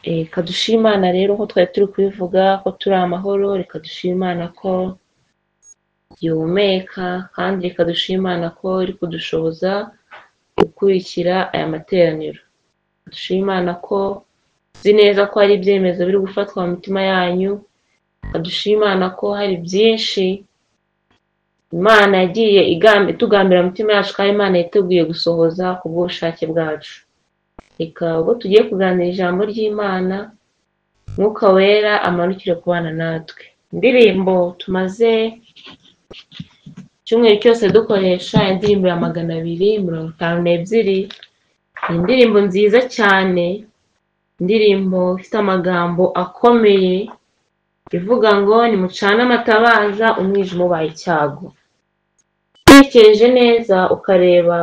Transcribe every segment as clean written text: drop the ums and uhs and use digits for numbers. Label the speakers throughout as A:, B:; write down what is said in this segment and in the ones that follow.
A: Reka dushime Imana rero nko twari turi kubivuga ko turi amahoro, reka dushime Imana ko gihumeka, kandi reka dushime Imana ko iri kudushoboza gukurikira aya materaniro. Dushime Imana ko nzi neza ko hari ibyemezo biri gufatwa mu mitima yanyu, reka dushime Imana ko hari byinshi Imana yagiye itugambira mu mitima yacu, kandi Imana yiteguye gusohoza ku bw'ubushake bwacu. Reka ubwo tugiye kuganira ijambo ry'Imana, Mwuka Wera amanukire kubana natwe. Indirimbo tumaze icyumweru cyose dukoresha, indirimbo ya 252, ni indirimbo nziza cyane, indirimbo ifite amagambo akomeye, ivuga ngo nimucane amatabaza umwijima ubaye icyago. Utekereje neza ukareba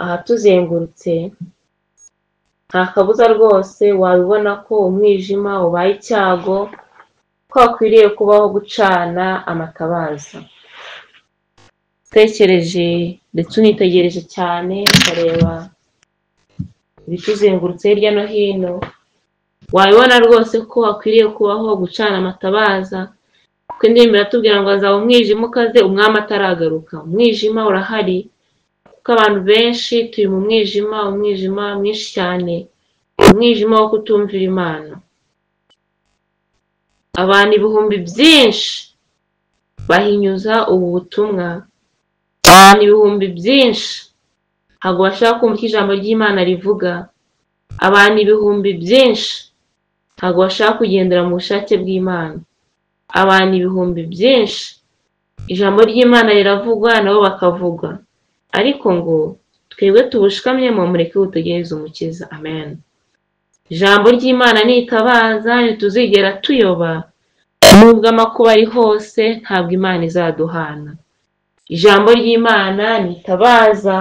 A: ahatuzengurutse, nta kabuza rwose wabibona ko umwijima ubaye icyago, ko hakwiriye kubaho gucana amatabaza. Utekereje ndetse unitegereje cyane ukareba ibituzengurutse hirya no hino, wabibona rwose ko hakwiriye kubaho gucana amatabaza, kuko indirimbo iratubwira ngo hazaba umwijima ukaze umwami ataragaruka. Umwijima urahari, kuko abantu benshi turi mu mwijima, umwijima mwinshi cyane, umwijima wo kutumvira Imana. Abantu ibihumbi byinshi bahinyuza ubu butumwa, abantu ibihumbi byinshi ntabwo bashaka kumva icyo ijambo ry'Imana rivuga, abantu ibihumbi byinshi ntabwo bashaka kugendera mu bushake bw'Imana, abantu ibihumbi byinshi ijambo ry'Imana riravugwa nabo bakavuga, ariko ngo twebwe tubushikamyemo mureke butegereze Umukiza. Amen. Ijambo ry'Imana nitabaza ntituzigera tuyoba, nubwo amakuba ari hose ntabwo Imana izaduhana. Ijambo ry'Imana nitabaza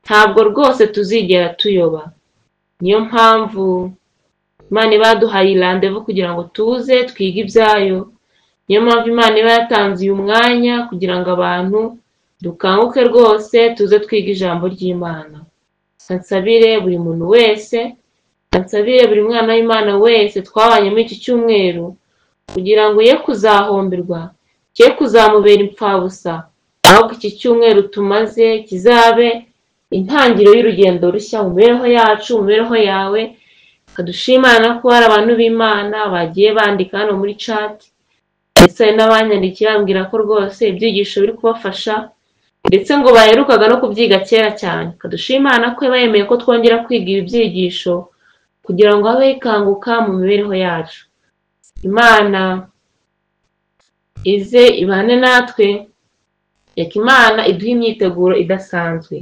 A: ntabwo rwose tuzigera tuyoba. Niyo mpamvu Imana iba yaduhaye randevu kugira ngo tuze twige ibyayo, niyo mpamvu Imana iba yatanze uyu mwanya kugira ngo abantu dukanguke rwose tuze twige ijambo ry'Imana. Nsabire buri muntu wese, nsabire buri mwana w'Imana wese twabanye muri iki cyumweru, kugira ngo ye kuzahomberwa, cye kuzamubera impfabusa, ahubwo iki cyumweru tumaze kizabe intangiriro y'urugendo rushya mu mibereho yacu, mu mibereho yawe. Kadushimana ko hari abantu b'Imana bagiye bandika hano muri chat, ndetse hari n'abanyandikiye bambwira ko rwose ibyigisho biri kubafasha, ndetse ngo baherukaga no kubyiga kera cyane. Kadushimana ko yemeye ko twongera kwiga ibi byigisho kugira ngo habe ikanguka mu mibereho yacu. Imana ize ibane natwe, reka Imana iduhe imyiteguro idasanzwe,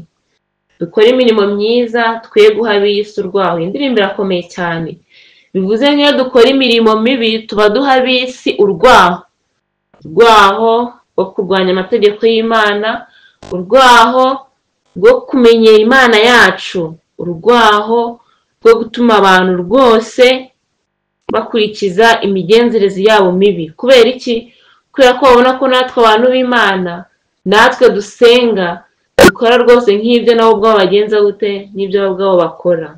A: dukore imirimo myiza, twe guha ab'isi urwaho. Indirimbo irakomeye cyane, bivuze nk'iyo dukora imirimo mibi tuba duha ab'isi urwaho, urwaho rwo kurwanya amategeko y'Imana, urwaho rwo kumenyera Imana yacu, urwaho rwo gutuma abantu rwose bakurikiza imigenzereze yabo mibi. Kubera iki? Kubera ko babona ko natwe abantu b'Imana, natwe dusenga, dukora rwose nk'ibyo nabo ubwabo bagenza gute, n'ibyo nabo ubwabo bakora.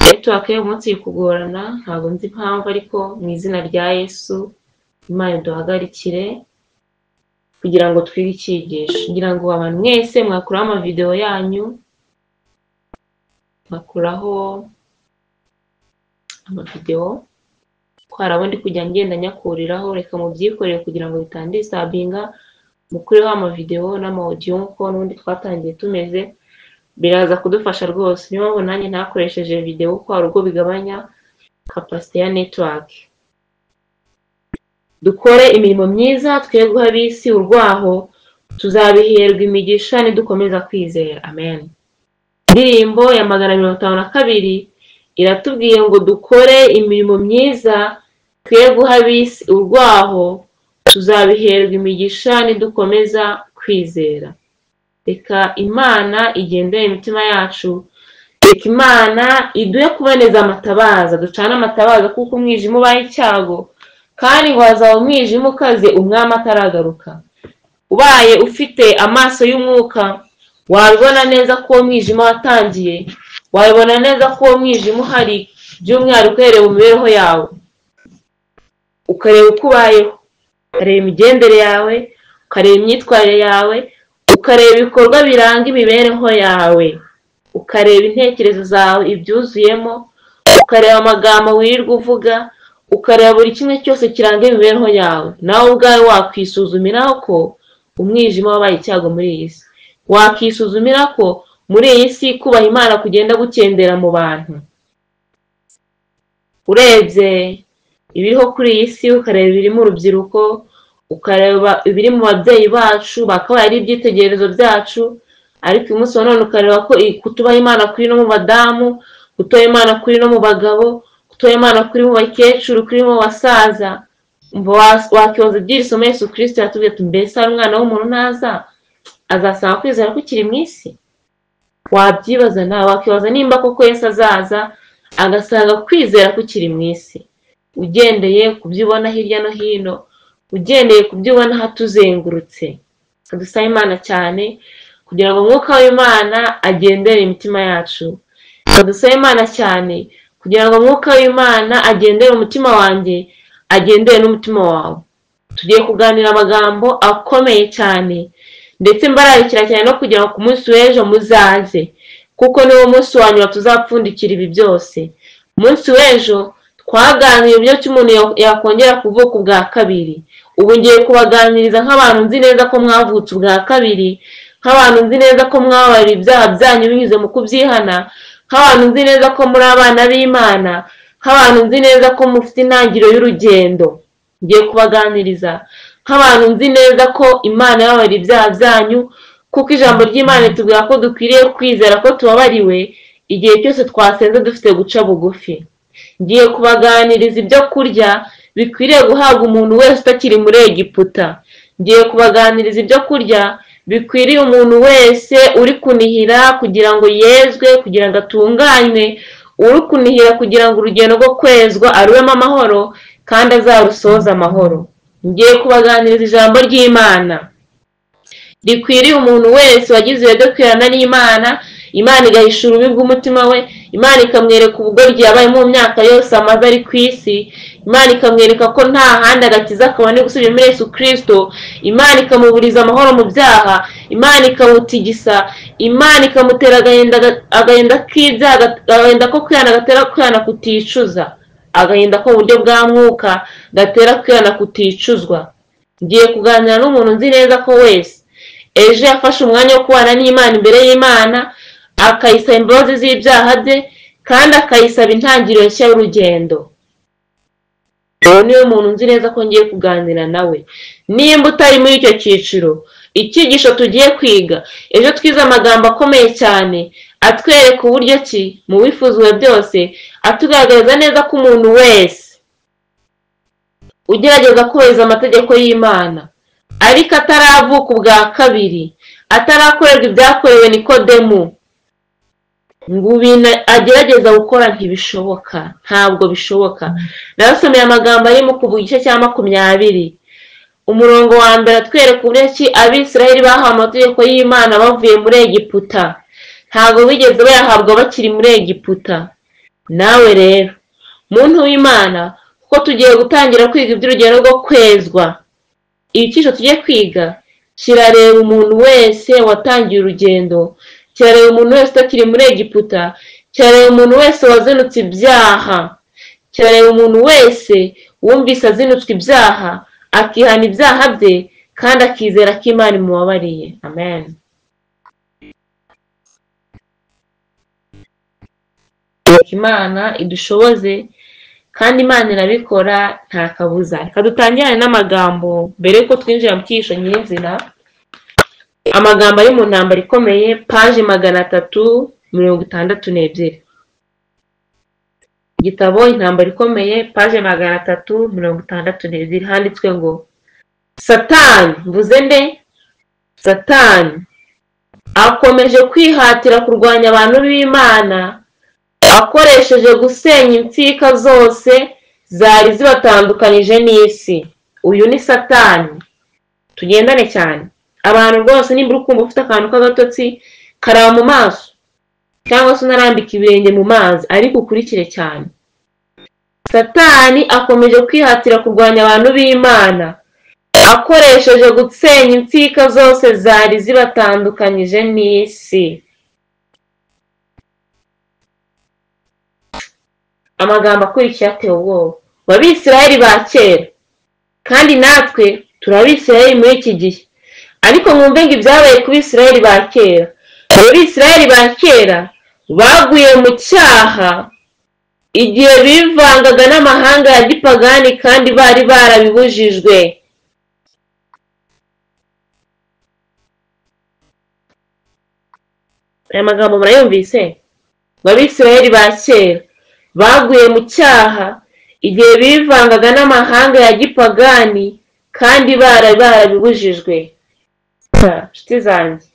A: Network y'uyu munsi iri kugorana, ntabwo nzi impamvu, ariko mu izina rya Yesu Imana iduhagarikire kugira ngo twige icyigisho. Ngira ngo abantu mwese mwakuraho amavideo yanyu, mwakuraho amavideo, ko hari abo ndi kujya ngenda nyakuriraho, reka mubyikorere kugira ngo bitandisabinga, mukureho amavideo n'amaudio nk'uko n'ubundi twatangiye tumeze, biraza kudufasha rwose. Niyo mpamvu nanjye ntakoresheje video kuko hari ubwo bigabanya capacity ya network. Dukore imirimo myiza, twe guha ab'isi urwaho, tuzabiherwa imigisha nidukomeza kwizera. Amen. Indirimbo ya 252 iratubwiye ngo dukore imirimo myiza, twe guha ab'isi urwaho, tuzabiherwa imigisha nidukomeza kwizera. Reka Imana igendere imitima yacu, reka Imana iduhe kuboneza amatabaza, ducane amatabaza kuko umwijima ubaye icyago, kandi ngo hazaba umwijima ukaze umwami ataragaruka. Ubaye ufite amaso y'umwuka wabibona neza ko uwo mwijima watangiye, Wabibona neza ko uwo mwijima uhari, by'umwihariko uhereye mu mibereho yawe, ukareba uko ubayeho, ukareba imigendere yawe, ukareba imyitwarire yawe, ukareba ibikorwa biranga imibereho yawe, ukareba intekerezo zawe ibyuzuyemo, ukareba amagambo wirirwa uvuga, ukareba buri kimwe cyose kiranga imibereho yawe. Nawe ubwawe wakwisuzumira ko umwijima wabaye icyago muri iyi si, wakisuzumira ko muri iyi si kubaha Imana kugenda gukendera mu bantu. Urebye ibiriho kuri iyi si, ukareba ibiri mu rubyiruko, ukareba ibiri mu babyeyi bacu bakabaye ari ibyitegererezo byacu, ariko uyu munsi wa none ukareba ko kutubaha Imana kuri no mu badamu, kutubaha Imana kuri no mu bagabo, kutubaha Imana kuri mu bakecuru, kuri mu basaza. Wakibaza iby'iri somo Yesu Kristo yatubwiye ati mbese hari umwana w'umuntu naza azasanga kwizera kukiri mu isi? Wabyibaza nawe, wakibaza nimba koko Yesu azaza agasanga kwizera kukiri mu isi, ugendeye ku byo ubona hirya no hino, ugendeye ku byo ubona ahatuzengurutse. Dusaba Imana cyane kugira ngo umwuka w'Imana agendere imitima yacu. Dusaba Imana cyane kugira ngo umwuka w'Imana agendere umutima wanjye, agendere n'umutima wawe. Tugiye kuganira amagambo akomeye cyane, ndetse mbararikira cyane no kugira ngo ku munsi w'ejo muzaze, kuko niwo munsi wa nyuma tuzapfundikira ibi byose. Umunsi w'ejo twaganiriye uburyo ki umuntu yakongera kuvuka ubwa kabiri. Ubu ngiye kubaganiriza nk'abantu nzi neza ko mwavutse ubwa kabiri, nk'abantu nzi neza ko mwababariwe ibyaha byanyu binyuze mu kubyihana, nk'abantu nzi neza ko muri abana b'Imana, nk'abantu nzi neza ko mufite intangiriro y'urugendo. Ngiye kubaganiriza nk'abantu nzi neza ko Imana yababariye ibyaha byanyu, kuko ijambo ry'Imana ritubwira ko dukwiriye kwizera ko tubabariwe igihe cyose twasenze dufite guca bugufi. Ngiye kubaganiriza ibyo kurya bikwiriye guhabwa umuntu wese utakiri muri Egiputa. Ngiye kubaganiriza ibyo kurya bikwiriye umuntu wese uri kunihira kugira ngo yezwe, kugira ngo atunganywe, uri kunihira kugira ngo urugendo rwo kwezwa arubemo amahoro kandi azarusoze amahoro. Ngiye kubaganiriza ijambo ry'Imana rikwiriye umuntu wese wagize ibihe byo kwirana n'Imana, Imana igahishura ububi bw'umutima we, Imana ikamwereka ubugoryi yabaye mu myaka yose amaze ari ku isi, Imana ikamwereka ko nta handi agakiza kabone gusubira muri Yesu Kristo, Imana ikamuburiza amahoro mu byaha, Imana ikamutigisa, Imana ikamutera agahinda k'ibyaha, agahinda ko kwihana gatera kwihana kuticuza, agahinda ko mu buryo bwa mwuka gatera kwihana kuticuzwa. Ngiye kuganira n'umuntu nzi neza ko wese ejo yafashe umwanya wo kubana n'Imana imbere y'Imana, akayisaba imbabazi z'ibyaha bye, kandi akayisaba intangiriro nshya y'urugendo. Uwo niwe muntu nzi neza ko ngiye kuganira nawe. Nimba utari muri icyo cyiciro, icyigisho tugiye kwiga ejo twize amagambo akomeye cyane atwereka uburyo ki mu wifuzwe byose, atugaragariza neza ko umuntu wese ugerageza kubahiriza amategeko y'Imana ariko ataravuka ubwa kabiri, atarakorerwa ibyakorewe Nikodemu, ngo ibintu agerageza gukora ntibishoboka, ntabwo bishoboka. Narasomeye amagambo ari mu Kuva igice cya 20, umurongo wa mbere atwereka uburyo ki Abisirayeli bahawe amategeko y'Imana bavuye muri Egiputa. Ntabwo bigeze bayahabwa bakiri muri Egiputa. Nawe rero muntu w'Imana, kuko tugiye gutangira kwiga iby'urugendo rwo kwezwa, icyigisho tugiye kwiga kirareba umuntu wese watangiye urugendo, kirareba umuntu wese utakiri muri Egiputa, kirareba umuntu wese wazinutse ibyaha, kirareba umuntu wese wumvise azinutswe ibyaha, akihana ibyaha bye kandi akizera ko Imana imubabariye. Amen. Imana idushoboze kandi Imana irabikora nta kabuza. Reka dutangirane n'amagambo mbere yuko twinjira mu cyigisho nyirizina. Amagambo ari mu ntambara ikomeye, paje 362. Igitabo Intambara Ikomeye, paje 362, handitswe ngo Satani, mvuze nde? Satani akomeje kwihatira kurwanya abantu b'Imana akoresheje gusenya insika zose zari zibatandukanyije n'isi. Uyu ni Satani. Tugendane cyane. Abantu rwose nimba uri kumva ufite akantu k'agatotsi karaba mu maso, cyangwa se unarambika ibirenge mu mazi, ariko ukurikire cyane. Satani akomeje kwihatira kurwanya abantu b'Imana akoresheje gusenya insika zose zari zibatandukanyije n'isi. Amagambo akurikiye ateye ubwoba. Abisirayeli ba kera, kandi natwe turi Abisirayeli muri iki gihe, ariko mwumve ngo ibyabaye ku Bisirayeli ba kera. Abisirayeli ba kera baguye mu cyaha igihe bivangaga n'amahanga ya gipagani kandi bari barabibujijwe. Aya magambo murayumvise? Ngo Abisirayeli ba kera baguye mu cyaha igihe bivangaga n'amahanga ya gipagani kandi bari barabibujijwe. Nshuti zanjye,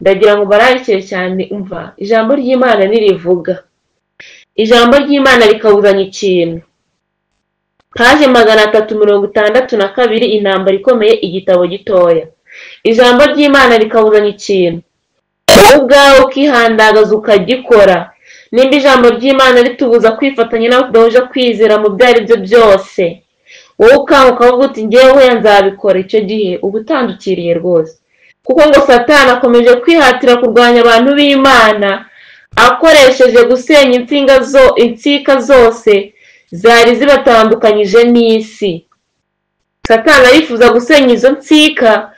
A: ndagira ngo mbarangire cyane. Umva, ijambo ry'Imana nirivuga, ijambo ry'Imana rikabuzanya ikintu. Paje 362, intambara ikomeye, igitabo gitoya. Ijambo ry'Imana rikabuzanya ikintu, wowe ubwawe ukihandagaza ukagikora. Nimba ijambo ry'Imana ritubuza kwifatanya n'abo tudahuje kwizera mu byo ari byo byose, wowe ukanga ukavuga uti ngewe nzabikora, icyo gihe uba utandukiriye rwose. Kuko ngo Satani akomeje kwihatira kurwanya abantu b'Imana akoresheje gusenya insika zose zari zibatandukanyije n'isi. Satani arifuza gusenya izo nsika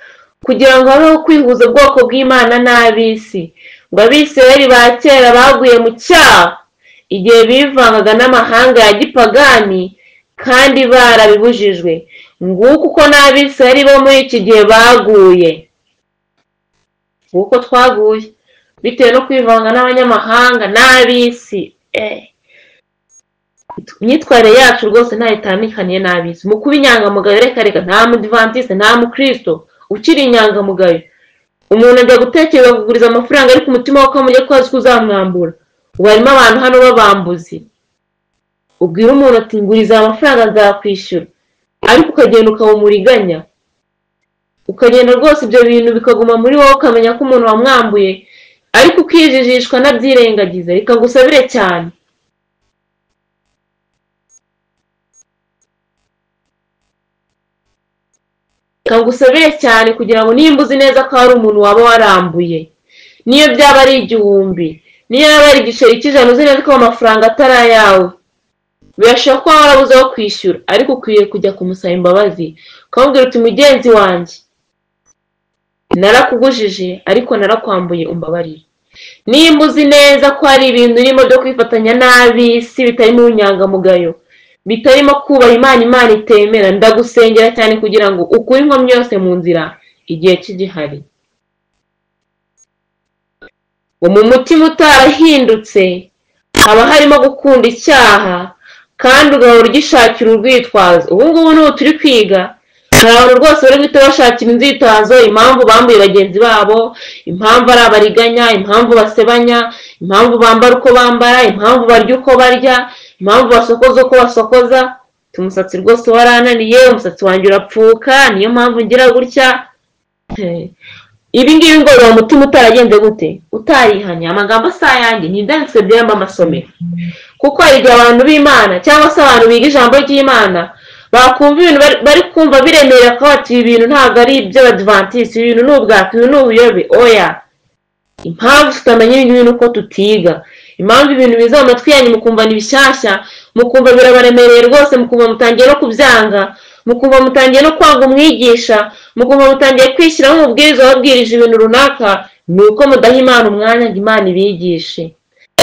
A: kugira ngo habeho kwihuza ubwoko bw'Imana n'ab'isi. Ngo Abisirayeli ba kera baguye mu cyaha igihe bivangaga n'amahanga ya gipagani kandi barabibujijwe. Nguko uko n'Abisirayeli bo muri iki gihe baguye. Nguko twaguye bitewe no kwivanga n'abanyamahanga n'ab'isi. Imyitwarire yacu rwose ntayo itandukaniye n'ab'isi. Mu kuba inyangamugayo, reka reka, nta mudivantiste, nta mukristo ukiri inyangamugayo. Umuntu ajya gutekereza kuguriza amafaranga ariko umutima we ukamujya ko azi ko uzamwambura. Ubu harimo abantu hano b'abambuzi. Ubwira umuntu ati nguriza amafaranga nzakwishyura, ariko ukagenda ukawumuriganya, ukagenda rwose ibyo bintu bikaguma muri wowe, ukamenya ko umuntu wamwambuye, ariko ukijijishwa anabyirengagiza. Reka ngusabire cyane. Reka ngusabire cyane kugira ngo nimba uzi neza ko hari umuntu waba warambuye, niyo byaba ari 1000, niyo yaba ari igiceri cy'ijana, uzi neza ko amafaranga atari ayawe, birashoboka ko warabuze aho kwishyura, ariko ukwiye kujya kumusaba imbabazi, ukamubwira uti mugenzi wanjye narakugujije ariko narakwambuye, umbabarire. Nimba uzi neza ko hari ibintu urimo byo kwifatanya n'ab'isi bitarimo ubunyangamugayo, bitarimo kubaha Imana, Imana itemera, ndagusengera cyane kugira ngo ukure inkomyi yose mu nzira igihe kigihari. Ngo mu mutima utarahindutse haba harimo gukunda icyaha kandi ugahora ugishakira urwitwazo. Ubu ngubu n'ubu turi kwiga, hari abantu rwose bari guhita bashakira inzitwazo, impamvu bambuye bagenzi babo, impamvu ari abariganya, impamvu basebanya, impamvu bambara uko bambara, impamvu barya uko barya, impamvu basokoza uko basokoza. Umusatsi rwose warananiye, umusatsi wanjye urapfuka, niyo mpamvu ngira gutya. Ibi ngibi ngo uwo mutima utaragenze gute, utarihanye. Amagambo asa ayanjye ni ibyanditswe byera amasomero. Kuko hari igihe abantu b'Imana cyangwa se abantu biga ijambo ry'Imana bakumva ibintu bari kumva biremerera ko bati ibi bintu ntabwo ari iby'Abadivantisi, ibi bintu ni ubwaka, ibi ni ubuyobe. Oya, impamvu tutamenya ibi ngibi ni uko tutiga. Impamvu ibintu biza mu matwi yanyu mukumva ni bishyashya, mukumva birabaremereye rwose, mukumva mutangiye no kubyanga, mukumva mutangiye no kwanga umwigisha, mukumva mutangiye kwishyiraho umubwiriza wabwirije ibintu runaka, ni uko mudaha Imana umwanya ngo Imana ibigishe.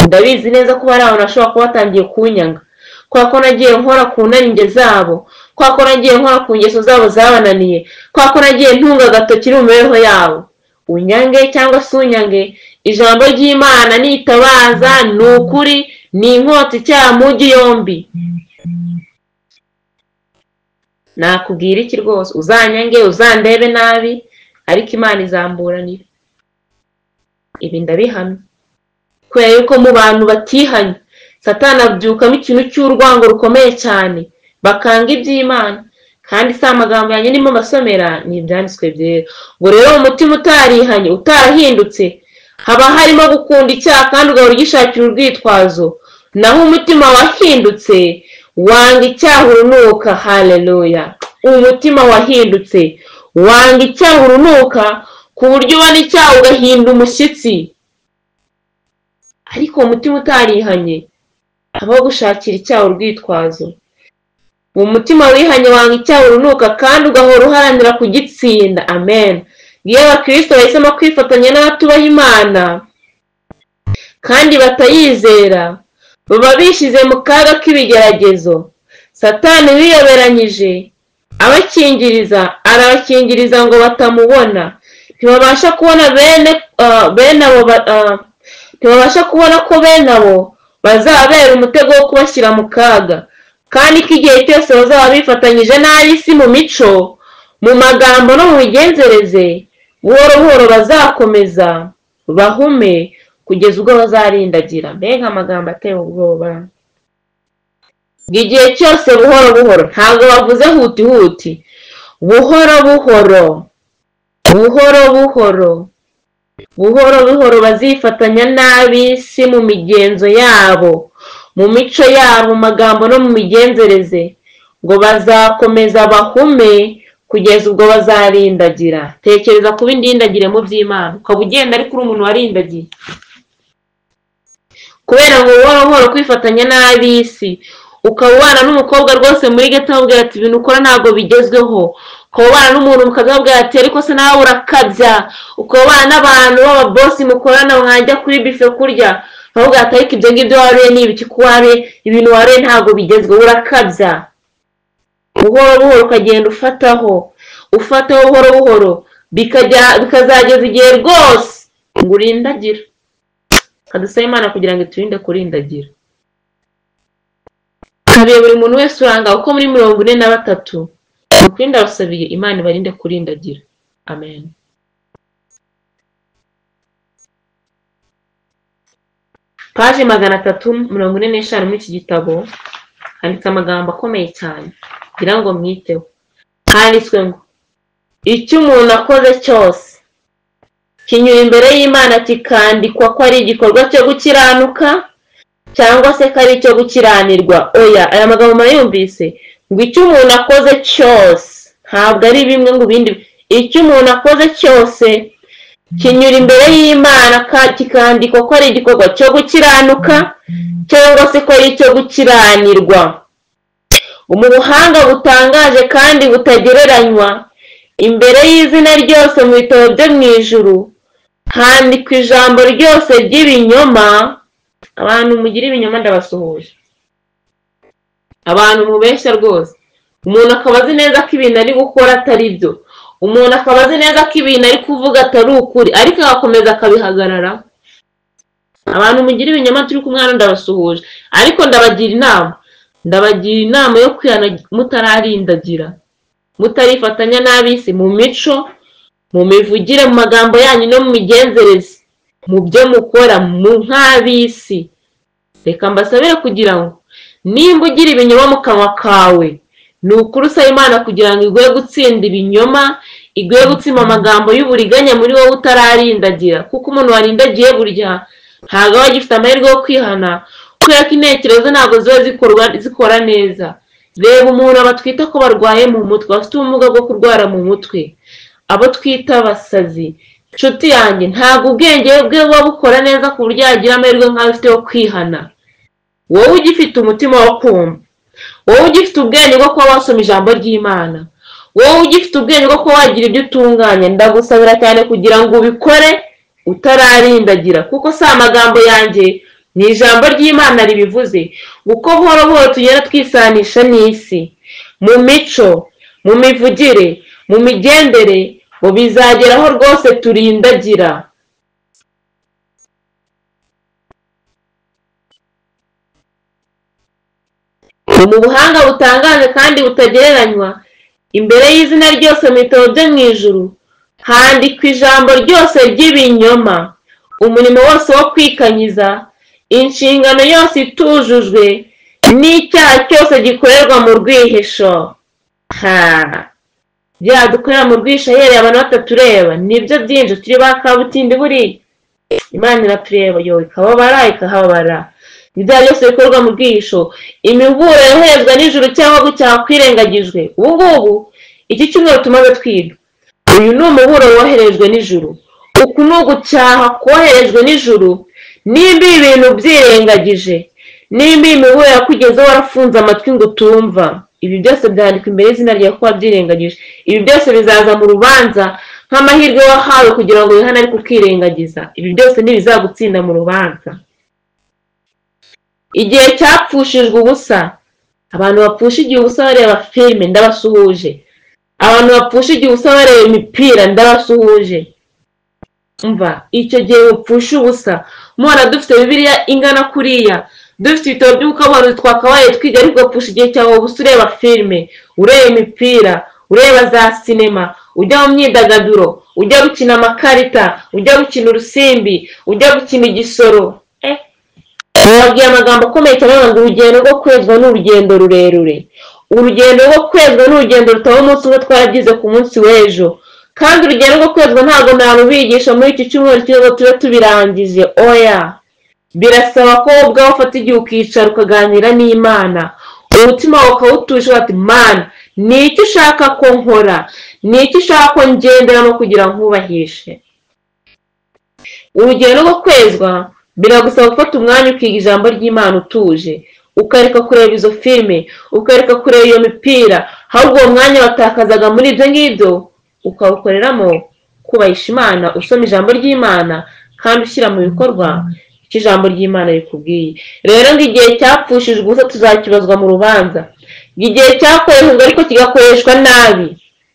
A: Ndabizi neza ko hari abantu bashobora kuba batangiye kunyanga kubera ko nagiye nkora ku narinjye zabo, kubera ko nagiye nkora ku ngeso zabo zabananiye, kubera ko nagiye ntunga agatoki mu mibereho yabo. Unyange cyangwa se unyange, ijambo ry'Imana nitabaza, ni ukuri, ni inkota icyaha mugi yombi. Nakubwira iki rwose, uzanyange uzandebe nabi, ariko Imana izamburanira. Ibi ndabihamya kubera yuko mu bantu batihanye Satani abyukamo ikintu cy'urwango rukomeye cyane, bakanga iby'Imana. Kandi si amagambo yanjye ndimo mbasomera, ni ibyanditswe byera. Ngo rero umutima utarihanye, utarahindutse, Haba harimo gukunda icyaha kandi ugahora ugishakira urwitwazo. Naho umutima wahindutse wanga icyaha urunuka. Haleluya! Umutima wahindutse wanga icyaha urunuka, ku buryo ubona icyaha ugahinda umushyitsi. Ariko umutima utarihanye habaho gushakira icyaha urwitwazo. Umutima wihanye wanga icyaha urunuka kandi ugahora uharanira kugitsinda. Amen. Iyo abakristo bahisemo kwifatanya n'abatubaha Imana kandi batayizera, baba bishyize mu kaga k'ibigeragezo. Satani wiyoberanyije abakingiriza, arabakingiriza ngo batamubona. Ntibabasha kubona bene abo, ntibabasha kubona ko bene abo bazabera umutego wo kubashyira mu kaga, kandi ko igihe cyose bazaba bifatanyije n'ab'isi mu mico, mu magambo no mu migenzereze, buhoro buhoro bazakomeza bahume kugeza ubwo bazarindagira. Mbega amagambo ateye ubwoba! Igihe cyose buhoro buhoro, ntabwo bavuze huti huti, buhoro buhoro, buhoro buhoro, buhoro buhoro bazifatanya n'ab'isi mu migenzo yabo, mu mico yabo, mu magambo no mu migenzereze, ngo bazakomeza bahume kugeza ubwo bazarindagira. Tekereza kuba indindagire mu by'Imana, ukaba ugenda ariko uri umuntu warindagiye, kubera ngo buhoro buhoro kwifatanya n'ab'isi. Ukaba ubana n'umukobwa rwose muri geto amubwira ati ibintu ukora ntabwo bigezweho. Ukaba ubana n'umuntu mukazamubwira ati ariko se nawe urakabya. Ukaba ubana n'abantu b'ababosi mukorana mwajya kuri bife kurya, bakavuga ati ariko ibyo ngibyo waruye ni ibiki, ko waruye ibintu waruye ntabwo bigezweho, urakabya. Buhoro buhoro ukagenda ufataho, ufataho buhoro buhoro, bikazageza igihe rwose ngo urindagira. Kadusaba Imana kugira ngo iturinde kurindagira. Nsabiye buri muntu wese uranga uko muri 43, ukuri ndabasabiye Imana ibarinde kurindagira. Amen. Paje 345 muri iki gitabo handitse amagambo akomeye cyane, ngira ngo mwiteho. Handitswe ngo icyo umuntu akoze cyose kinyura imbere y'Imana kikandikwa ko ari igikorwa cyo gukiranuka cyangwa se ko ari icyo gukiranirwa. Oya, aya magambo murayumvise, ngo icyo umuntu akoze cyose, ntabwo ari bimwe ngo ibindi. Icyo umuntu akoze cyose kinyura imbere y'Imana kikandikwa ko ari igikorwa cyo gukiranuka cyangwa se ko ari icyo gukiranirwa. Mu buhanga butangaje kandi butagereranywa, imbere y'izina ryose mu bitabo byo mu ijuru handikwa ijambo ryose ry'ibinyoma. Abantu mugira ibinyoma ndabasuhuje, abantu mubeshya rwose. Umuntu akaba azi neza ko ibintu ari gukora atari byo, umuntu akaba azi neza ko ibintu ari kuvuga atari ukuri, ariko agakomeza akabihagarara. Abantu mugira ibinyoma turi kumwe hano ndabasuhuje, ariko ndabagira inama, ndabagira inama yo kwihana mutararindagira, mutarifatanya n'ab'isi mu mico, mu mivugire, mu magambo yanyu no mu migenzereze, mu byo mukora mu nk'ab'isi. Reka mbasabire kugira ngo nimba ugira ibinyoma mu kanwa kawe, ni ukuri usaba Imana kugira ngo iguhe gutsinda ibinyoma, iguhe gutsinda amagambo y'uburiganya muri wowe utararindagira. Kuko umuntu warindagiye burya ntabwo aba agifite amahirwe yo kwihana, kubera ko intekerezo ntabwo ziba zikora neza. Reba umuntu aba twita ko barwaye mu mutwe, bafite ubumuga bwo kurwara mu mutwe, abo twita abasazi. Inshuti yanjye, ntabwo ubwenge bwe buba bukora neza ku buryo yagira amahirwe nk'ayo ufite yo kwihana. Wowe ugifite umutima wo kumva, wowe ugifite ubwenge bwo kuba wasoma ijambo ry'Imana, wowe ugifite ubwenge bwo kuba wagira ibyo utunganya, ndagusabira cyane kugira ngo ubikore utararindagira. Kuko si amagambo yanjye, ni ijambo ry'Imana ribivuze. Uko buhoro buhoro tugenda twisanisha n'isi mu mico, mu mivugire, mu migendere, ngo bizageraho rwose turindagira. Mu buhanga butangaje kandi butagereranywa, imbere y'izina ryose mu bitabo byo mu ijuru handikwa ijambo ryose ry'ibinyoma, umurimo wose wo kwikanyiza, inshingano yose itujujwe, n'icyaha cyose gikorerwa mu rwihisho. Bya dukorera mu rwihisho ahereye abantu batatureba, nibyo byinshi turi ba kabutindi buriya. Imana iratureba yo ikababara ikahabara. Ibyaha byose bikorwa mu bwihisho, imiburo yoherezwa n'ijuru cyangwa gucyaha kwirengagijwe. Ubu ngubu iki cyumweru tumaze twiga, uyu ni umuburo woherejwe n'ijuru. Uku ni ugucyaha koherejwe n'ijuru. Nimba ibintu byirengagije, nimba imiburo yakugezeho warafunze amatwi ngo utumva, ibi byose byandikwa imbere y'izina ryawe ko wabyirengagije. Ibi byose bizaza mu rubanza nk'amahirwe wahawe kugira ngo wihane ariko ukirengagiza. Ibi byose ntibizagutsinda mu rubanza. Igihe cyapfushijwe ubusa, abantu bapfusha igihe ubusa bareba filime ndabasuhuje, abantu bapfusha igihe ubusa bareba imipira ndabasuhuje. Umva, icyo gihe upfusha ubusa, mubona dufite Bibiliya ingana kuriya, dufite ibitabo by'ubukabuhanuzi twakabaye twiga, ariko ugapfusha igihe cyawe ubusa ureba filime, ureba imipira, ureba za sinema, ujya mu myidagaduro, ujya gukina amakarita, ujya gukina urusimbi, ujya gukina igisoro. Bababwiye amagambo akomeye cyane ngo urugendo rwo kwezwa ni urugendo rurerure. Urugendo rwo kwezwa ni urugendo rutaba umunsi umwe twaragize ku munsi w'ejo. Kandi urugendo rwo kwezwa ntabwo narubigisha muri iki cyumweru cyose tuba tubirangije. Oya, birasaba ko wowe ubwawe ufata igihe ukicara ukaganira n'Imana, umutima wawe ukawuturisha uti Mana, ni iki ushaka ko nkora? Ni iki ushaka ko ngenderamo kugira nkubahishe? Urugendo rwo kwezwa biragusaba gufata umwanya ukiga ijambo ry'Imana utuje, ukareka kureba izo filime, ukareka kureba iyo mipira, ahubwo uwo mwanya watakazaga muri ibyo ngibyo ukawukoreramo kubahisha Imana, usoma ijambo ry'Imana kandi ushyira mu bikorwa icyo ijambo ry'Imana rikubwiye. Rero ngo igihe cyapfushijwe ubusa tuzakibazwa mu rubanza. Igihe cyakoreshejwe ariko kigakoreshwa nabi.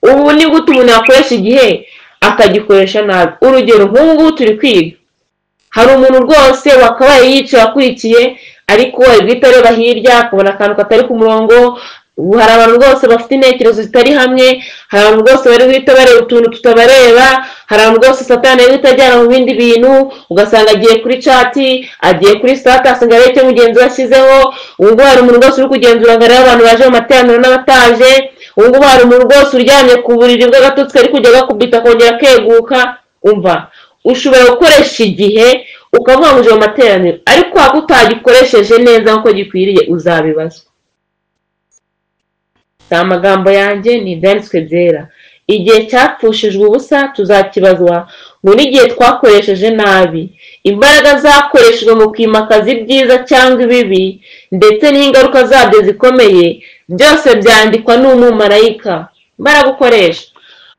A: Ubu ni gute umuntu yakoresha igihe akagikoresha nabi? Urugero nk'ubu ngubu turi kwiga, hari umuntu rwose wakabaye yicaye akurikiye, ariko ari guhita areba hirya akabona akantu katari ku murongo. Ubu hari abantu rwose bafite intekerezo zitari hamwe, hari abantu rwose bari guhita bareba utuntu tutabareba, hari abantu rwose Satani ari guhita ajyana mu bindi bintu, ugasanga agiye kuri cati, agiye kuri status ngo arebe icyo mugenzi we ashyizeho. Ubu ngubu hari umuntu rwose uri kugenzura ngo arebe abantu baje mu materaniro n'abataje. Ubu ngubu hari umuntu rwose uryamye ku buriri bw'agatotsi ari kujya agakubita akongera akeguka. Umva, ushobora gukoresha igihe ukavuga ngo uje mu materaniro, ariko waba utagikoresheje neza nk'uko gikwiriye uzabibazwa. Si amagambo yanjye, ni ibyanditswe byera. Igihe cyapfushijwe ubusa tuzakibazwa, ngo n'igihe twakoresheje nabi, imbaraga zakoreshejwe mu kwimakaza ibyiza cyangwa ibibi, ndetse n'ingaruka zabyo zikomeye, byose byandikwa n'umumarayika. Imbaraga ukoresha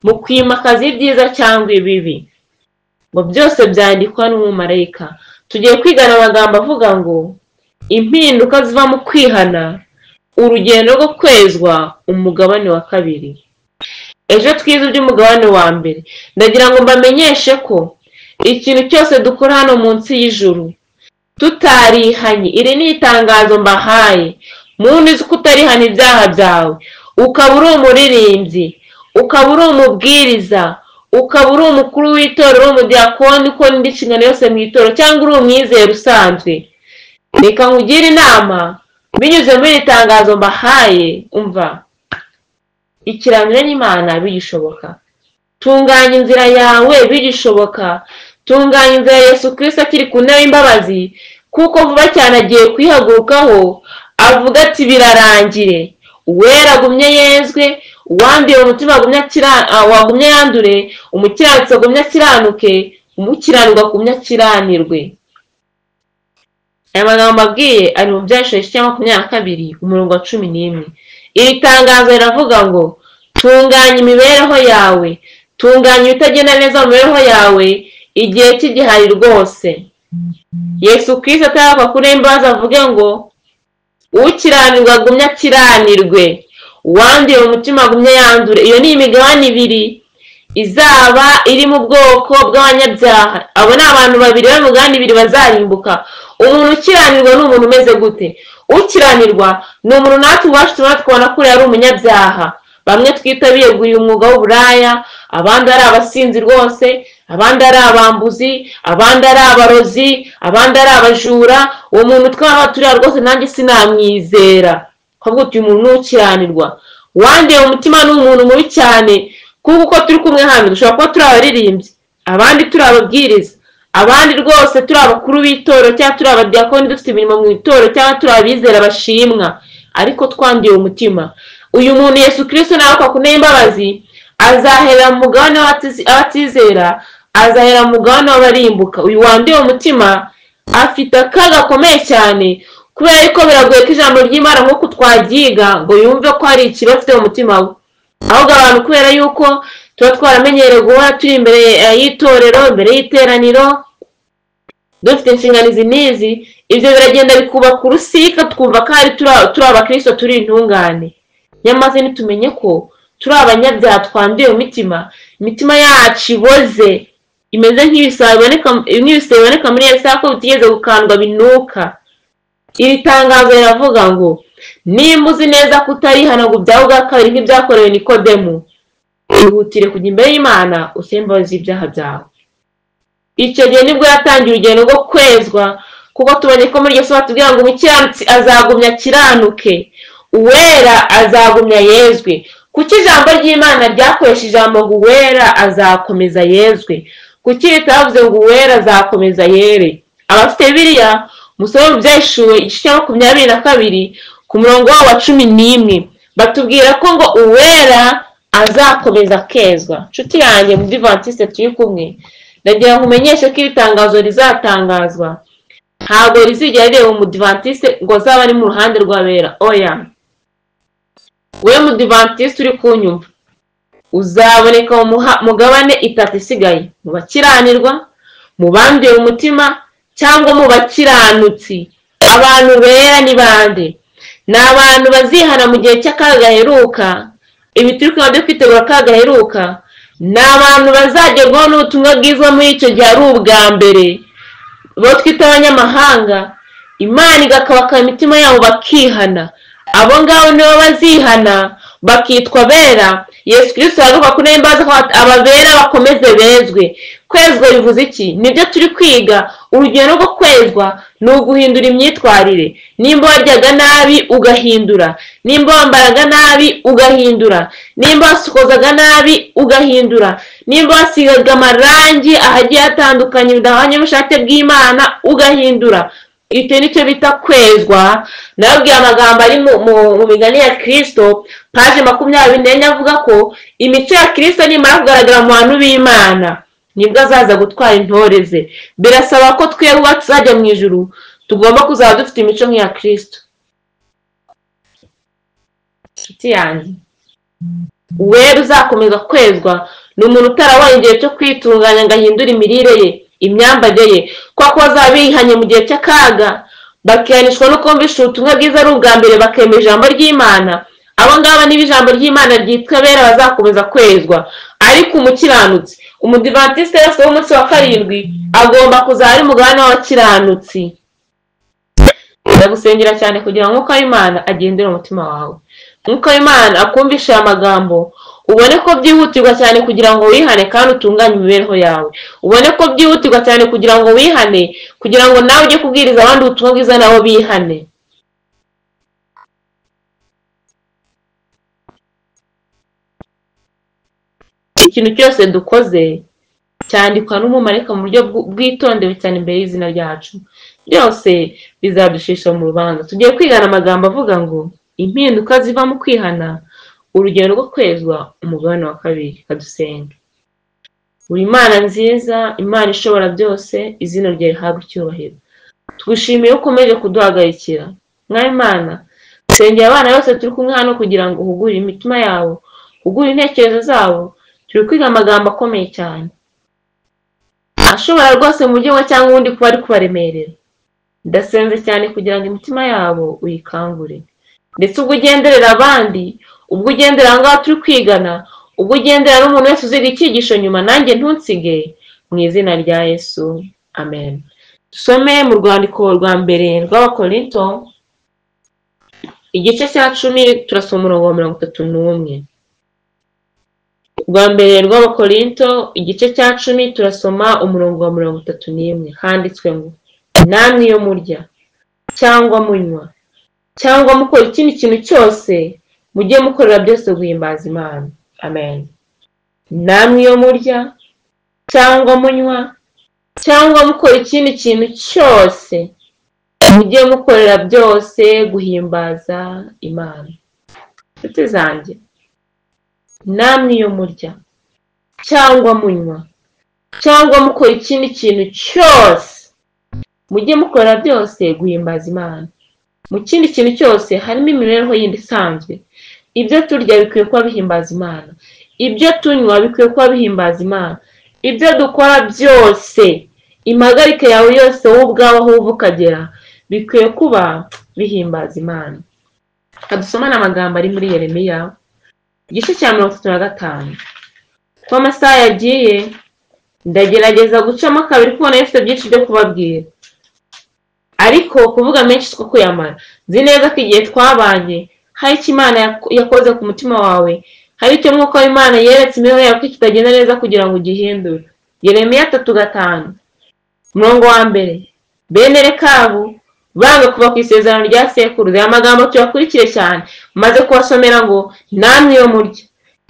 A: mu kwimakaza ibyiza cyangwa ibibi, ngo byose byandikwa n'umumarayika. Tugiye kwigana amagambo avuga ngo impinduka ziva mu kwihana, urugendo rwo kwezwa, umugabane wa kabiri. Ejo twize iby'umugabane wa mbere. Ndagira ngo mbamenyeshe ko ikintu cyose dukora hano munsi y'ijuru tutarihanye, iri ni itangazo mbahaye, muntu uzi ko utarihana ibyaha byawe, ukaba uri umuririmbyi, ukaba uri umubwiriza, ukaba uri umukuru w'itorero, umudiyakoni, ukora indi nshingano yose mu itorero, cyangwa uri umwizera usanzwe, reka nkugire inama binyuze muri iri tangazo mbahaye. Umva, ikiraniro n'Imana bigishoboka. Tunganya inzira yawe bigishoboka. Tunganya inzira ya Yesu Kristo akiri ku ntebe y'imbabazi, kuko vuba cyane agiye kwihagurukaho avuga ati birarangire. Uwera agumye yezwe, uwanduye umutima wagumye yandure, umukiranutsi agumye akiranuke, umukiranirwa agumye akiranirwe. Aya magambo mbabwiye ari mu Byahishuriwe igice cya 22 umurongo wa 11. Iri tangazo riravuga ngo tunganya imibereho yawe, tunganya ibitagenda neza mu mibereho yawe, igihe kigihari rwose. Yesu Kristo atarava kuri imbabazi avuge ngo ukiranirwa agumye akiranirwe, uwanduye umutima agumye yandure. Iyo ni imigabane ibiri izaba iri mu bwoko bw'abanyabyaha. Abo ni abantu babiri bari mu migabane ibiri bazarimbuka. Umuntu ukiranirwa ni umuntu umeze gute? Ukiranirwa ni umuntu natwe ubwacu tubona tukabona ko ari umunyabyaha. Bamwe twita biyeguriye umwuga w'uburaya, abandi ari abasinzi rwose, abandi ari abambuzi, abandi ari abarozi, abandi ari abajura. Uwo muntu twaba turiya rwose nanjye sinamwizera. Ahubwo uyu muntu ni ukiranirwa. Wanduye umutima ni umuntu mubi cyane, kuko uko turi kumwe hano dushobora kuba turi abaririmbyi, abandi turi ababwiriza, Abandi rwose turi abakuru b'itorero cyangwa turi abadiyakoni dufite imirimo mu itorero cyangwa turi abizera bashimwa, ariko twanduye umutima. Uyu muntu Yesu Kristo nawe akakuneye imbabazi, azahera mu mugabane w'abatizera, azahera mu mugabane w'abarimbuka. Uyu wanduye umutima afite akaga gakomeye cyane, kubera yuko biragoye ko ijambo ry'Imana nk'uko twaryiga ngo yumve ko hari ikibazo afite mu mutima we. Ahubwo abantu kubera yuko tuba twaramenyereye guhora turi imbere y'itorero, imbere y'iteraniro, dufite inshingano izi n'izi, ibyo biragenda bikubaka urusika, twumva ko hari turi abakristo, turi intungane. Nyamaze ntitumenye ko turi abanyabyaha twanduye mu mitima, imitima yacu iboze, imeze nk'ibisebe biboneka muri Yesaya ko bitigeze gukandwa binuka. Iri tangazo riravuga ngo nimba uzi neza ko utarihana ngo ubyawe ubwa kabiri nk'ibyakorewe Nikodemu, ihutire kujya imbere y'Imana usabe imbabazi z'ibyaha byawe. Icyo gihe nibwo yatangiye urugendo rwo kwezwa, kuko tubonye ko muri Yesu batubwira ngo umukiranutsi azagumya akiranuke, uwera azagumya yezwe. Kuki ijambo ry'Imana ryakoresha ijambo ngo uwera azakomeza yezwe? Kuki ritavuze ngo uwera azakomeza yere? Abafite Bibiliya musome mu Byahishuwe igice cya 22 ku murongo wa 11, batubwira ko ngo uwera azakomeza akezwa. Nshuti yanjye mu Adventiste turi kumwe, ndagira ngo umenyeshe ko iri tangazo rizatangazwa ntabwo rizigera rireba umudivantiste ngo azaba ari mu ruhande rw'abera. Oya, we mudivantiste uri kunyumva, uzaboneka mu mugabane itatu isigaye, mu bakiranirwa, mu banduye umutima, cyangwa mu bakiranutsi. Abantu bera ni bande? Ni abantu bazihana mu gihe cy'akaga gaheruka. Ibi turi kwiga byo kwitegura akaga gaheruka, ni abantu bazagerwaho n'ubutumwa bwiza muri icyo gihe ari ubwa mbere, bo twita abanyamahanga, Imana igakabakaba imitima yabo bakihana. Abo ngabo nibo bazihana bakitwa bera. Yesu Kristo aravuga ko n'imbabazi ababera bakomeze bezwe. Kwezwa bivuze iki? Nibyo turi kwiga. Urugero rwo kwezwa ni uguhindura imyitwarire. Nimba waryaga nabi ugahindura, nimba wambaraga nabi ugahindura, nimba wasukozaga nabi ugahindura, nimba wasigaga amarangi ahagiye hatandukanye bidahwanye n'ubushake bw'Imana ugahindura. Icyo nicyo bita kwezwa. Nababwiye amagambo ari mu migani ya Kristo paje 24 avuga ko imico ya Kristo nimara kugaragara mu bantu b'Imana nibwo azaza gutwara intore ze. Birasaba ko twebwe tuzajya mu ijuru tugomba kuzaba dufite imico nk'iya Kristo. Nshuti yanjye, uwera uzakomeza kwezwa ni umuntu utarabonye igihe cyo kwitunganya ngo ahindure imirire ye, imyambarire ye, kuko bazaba bihanye mu gihe cy'akaga, bakihanishwa no kumvisha ubutumwa bwiza ari ubwa mbere, bakemera ijambo ry'Imana. Abo ngabo niba ijambo ry'Imana ryitwa bera bazakomeza kwezwa. Ariko umukiranutsi, umudivantiste wese w'umunsi wa 7 agomba kuzaba ari mugabane w'abakiranutsi. Ndagusengera cyane kugira ngo Mwuka w'Imana agendere umutima wawe, Mwuka w'Imana akumvishe aya magambo, ubone ko byihutirwa cyane kugira ngo wihane kandi utunganye imibereho yawe. Ubone ko byihutirwa cyane kugira ngo wihane, kugira ngo nawe ujye kubwiriza abandi ubutumwa bwiza nabo bihane. Ikintu cyose dukoze cyandikwa n'umumarayika mu buryo bwitondewe cyane imbere y'izina ryacu, byose bizadushisha mu rubanza. Tugiye kwigana amagambo avuga ngo impinduka ziva mu kwihana, urugero rwo kwezwa, umugabane wa 2. Kadusenge. Uri Imana nziza, Imana ishobora byose, izina ryawe rihabwe icyubahiro. Twishimiye ko ukomeje kuduhagarikira. Mwami Imana, sengera abana bose turi kumwe hano kugira ngo uhugure imitima yabo, uhugure intekerezo zabo. Turi kwiga amagambo akomeye cyane ashobora rwose mu buryo cyangwa ubundi kuba ari kubaremerera. Ndasenze cyane kugira ngo imitima yabo uyikangure, ndetse ubwo ugenderera abandi, ubwo ugendera aho ngaho turi kwigana, ubwo ugendera n'umuntu wese uziga icyigisho nyuma, nanjye ntunsige, mu izina rya Yesu, amen. Dusome mu rwandiko rwa mbere rw'Abakorinto igice cya 10, turasoma umurongo wa 31. Rwa mbere rw'Abakorinto igice cya 10 turasoma umurongo wa 31. Handitswe ngo namwe iyo murya cyangwa munywa cyangwa mukora ikindi kintu cyose, mujye mukorera byose guhimbaza Imana. Amen. Namwe iyo murya cyangwa munywa cyangwa mukora ikindi kintu cyose, mujye mukorera byose guhimbaza Imana. Nshuti zanjye, namwe iyo murya cyangwa munywa cyangwa mukora ikindi kintu cyose, mujye mukora byose guhimbaza Imana. Mu kindi kintu cyose harimo imibereho yindi isanzwe. Ibyo turya bikwiye kuba bihimbaza Imana, ibyo tunywa bikwiye kuba bihimbaza Imana, ibyo dukora byose, impagarike yawe yose wowe ubwawe aho uva ukagera, bikwiye kuba bihimbaza Imana. Dusomane amagambo ari muri Yeremiya igice cya 35. Kuko amasaha yagiye, ndagerageza gucamo kabiri kuko nari mfite byinshi byo kubabwira, ariko kuvuga menshi siko kuyamara. Nzi neza ko igihe twabanye hari icyo Imana yakoze ku mutima wawe, hari icyo Mwuka w'Imana yeretse imibereho yawe ko kitagenda neza kugira ngo ugihindure. Yeremiya 3:5 umurongo wa mbere, bene Rekabu banga kuva ku isezerano rya sekuruza. Aya magambo tuyakurikire cyane, maze kubasomera ngo namwe iyo murya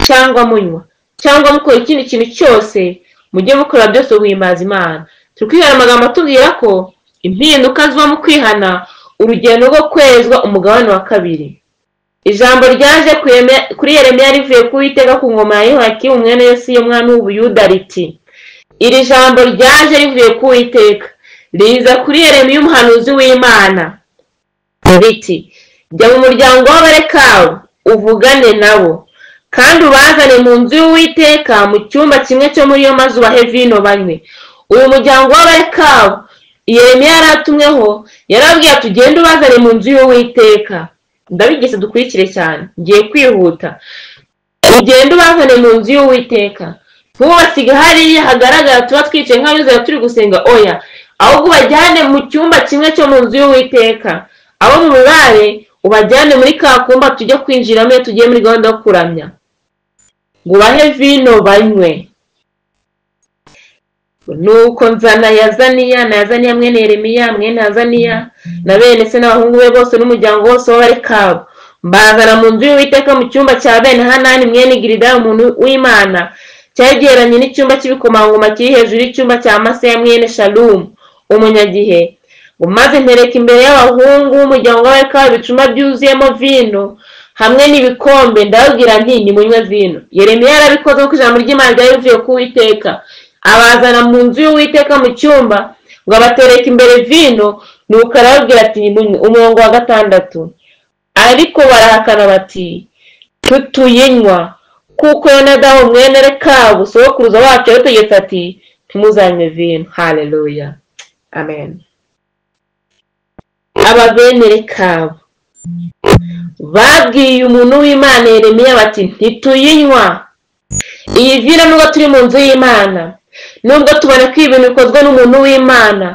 A: cyangwa munywa cyangwa mukora ikindi kintu cyose, mujye mukora byose guhimbaza Imana. Turi kwihana amagambo atubwira ko impinduka ziba mu kwihana, urugendo rwo kwezwa, umugabane wa kabiri. Ijambo ryaje kuri Yeremiya rivuye ku Uwiteka ku ngoma ya Yehoyakimu mwene Yosiya umwami w'Ubuyuda riti: iri jambo ryaje rivuye ku Uwiteka riza kuri Yeremiya umuhanuzi w'Imana riti: jya mu muryango w'Abarekabu uvugane nabo, kandi ubazane mu nzu y'Uwiteka mu cyumba kimwe cyo muri yo, maze ubahe vino banywe. Uyu muryango w'Abarekabu Yeremiya yaratumweho, yarabwiye ati ugende ubazane mu nzu y'Uwiteka. Ndabigeze dukurikire cyane, ngiye kwihuta. Ugende ubazane mu nzu y'Uwiteka, ntubasige hariya hagaragara tuba twicaye nk'abizera turi gusenga, oya, ahubwo ubajyane mu cyumba kimwe cyo mu nzu y'Uwiteka. Abo mu mibare ubajyane muri ka kumba tujya kwinjiramo iyo tugiye muri gahunda yo kuramya, ngo ubahe vino banywe. Nuko nzana Yazaniya na Yazaniya mwene Yeremiya mwene Azaniya na bene se n'abahungu be bose n'umuryango wose w'Abarekabu, mbazana mu nzu y'Uwiteka mu cyumba cya bene Hanani mwene Gilidaya umuntu w'Imana, cyegeranye n'icyumba cy'ibikomangoma kiri hejuru y'icyumba cya Maseya mwene Shalumu umunyagihe. Maze ntereka imbere y'abahungu b'umuryango w'Abarekabu ibicuma byuzuyemo vino hamwe n'ibikombe, ndababwira nti nimunywe vino. Yeremiya yarabikoze kuko ijambo ry'Imana ryari rivuye ku Uwiteka. Abazana mu nzu y'Uwiteka mu cyumba ngo abatereke imbere vino, nuko arababwira ati nimunywe. Umurongo wa 6, ariko barahakana bati tutuyinywa, kuko Yonadabu mwene Rekabu sogokuruza wacu yadutegetse ati ntimuzanywe vino. Haleluya, amen. Aba bene Rekabu babwiye umuntu w'Imana Yeremiya bati ntituyinywa iyi vino, nubwo turi mu nzu y'Imana, nubwo tubona ko ibintu bikozwe n'umuntu w'Imana,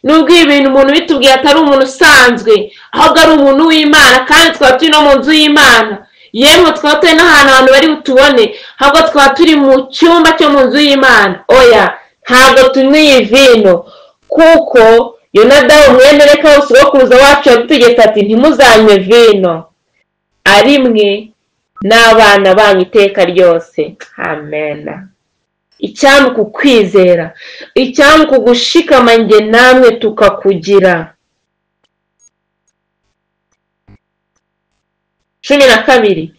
A: nubwo ibintu umuntu bitubwiye atari umuntu usanzwe, ahubwo ari umuntu w'Imana, kandi twaba turi no mu nzu y'Imana, yemwe twaba turi n'ahantu abantu bari butubone, ahubwo twaba turi mu cyumba cyo mu nzu y'Imana, oya, ntabwo tunywa iyi vino, kuko Yonadabu mwene Rekabu sogokuruza wacu yadutegetse ati ntimuzanywe vino, ari mwe n'abana banyu iteka ryose. Amen. Icyampa kukwizera, icyampa kugushikama njye namwe tukakugira. 12.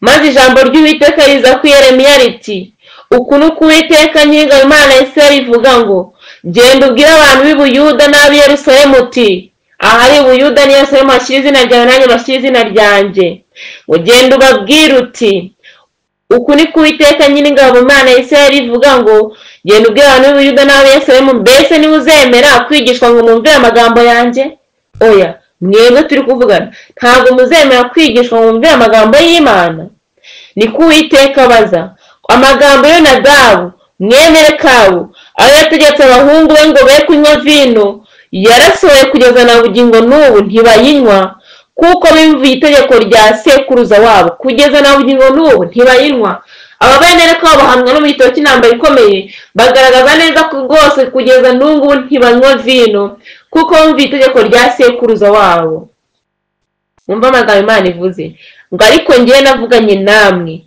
A: Maze ijambo ry'Uwiteka riza kuri Yeremiya riti: uku ni uko Uwiteka Nyiringabo Imana ya Isirayeli ivuga ngo genda ubwire abantu b'i Buyuda n'ab'i Yerusalemu uti ahari Buyuda n'i Yerusalemu hashyira izina ryawe, nanjye bashyira izina ryanjye. Ngo genda ubabwire uti uku ni ko Uwiteka Nyiringabo Imana ya Isirayeli ivuga ngo genda ubwire abantu b'i Buyuda n'ab'i Yerusalemu, mbese ntimuzemera kwigishwa ngo mwumvire amagambo yanjye? Oya, mwebwe turi kuvugana, ntabwo muzemera kwigishwa ngo mwumvire amagambo y'Imana. Ni ko Uwiteka abaza amagambo Yonadabu mwene Rekabu aho yategetse abahungu be ngo be kunywa vino, yarasohoye kugeza na bugingo n'ubu ntibayinywa, kuko bimviye itegeko rya sekuruza wabo, kugeza na bugingo n'ubu ntibayinywa. Aba bene Rekabu bahamwa no mu gitabo cy'intambara ikomeye, bagaragaza neza ko rwose kugeza n'ubu ntibanywa vino, kuko bumviye itegeko rya sekuruza wabo. Mwumva amagambo Imana ivuze ngo ariko njyewe navuganye namwe,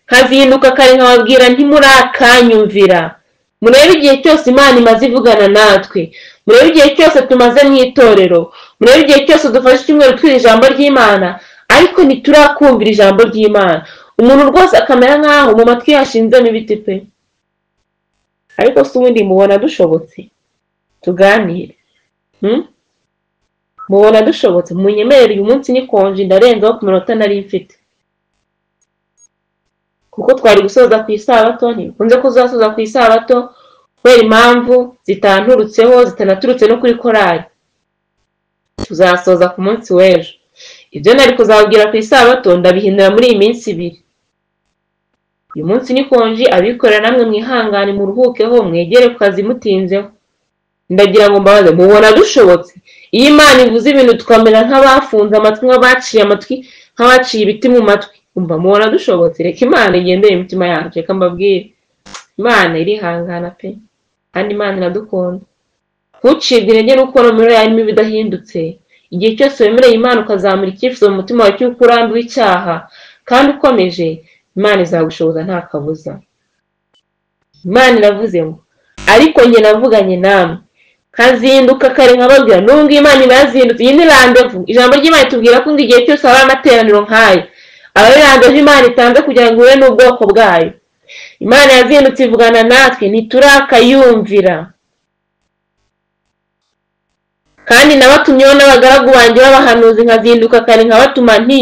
A: nkazinduka kare nkababwira ntimurakanyumvira. Murebe igihe cyose Imana imaze ivugana natwe, murebe igihe cyose tumaze mu itorero, murebe igihe cyose dufashe icyumweru twiga ijambo ry'Imana, ariko ntiturakumvira ijambo ry'Imana. Umuntu rwose akamera nk'aho mu matwi yashinzemo ibiti pe. Ariko se ubundi mubona dushobotse? Tuganire. Mubona dushobotse? Munyemerere uyu munsi ni konji, ndarenzaho ku minota nari mfite, kuko twari gusoza ku isabato. Ntibikunze kuzasoza ku isabato kubera impamvu zitanturutseho, zitanaturutse no kuri korali. Tuzasoza ku munsi w'ejo. Ibyo nari kuzababwira ku isabato ndabihindura muri iyi minsi ibiri. Uyu munsi ni konji, abikorera namwe mwihangane, muruhukeho, mwegere ku kazi mutinzeho. Ndagira ngo mbabaze, mubona dushobotse? Iyo Imana ivuze ibintu tukamera nk'abafunze amatwi, nk'abaciye amatwi, nk'abaciye ibiti mu matwi, umva mubona dushobotse? Reka Imana igendere imitima yacu. Reka mbabwire, Imana irihangana pe, kandi Imana iradukunda. Ntucibwe intege n'uko nomero yawe irimo ibidahindutse. Igihe cyose wemereye Imana ukazamura icyifuzo mu mutima wawe cy'uko urambiwe icyaha kandi ukomeje, Imana izagushoboza nta kabuza. Imana iravuze ngo ariko njye navuganye namwe nkazinduka kare nkababwira. Nubwo Imana iba yazindutse, iyi ni randevu. Ijambo ry'Imana itubwira ko igihe cyose haba amateraniro nk'aya aba ari randevu Imana itanze kugira ngo ihure n'ubwoko bwayo. Imana yazindutse ivugana natwe, ntiturakayumvira. Kandi nabatumyeho n'abagaragu banjye b'abahanuzi, nkazinduka kare nkabatuma nti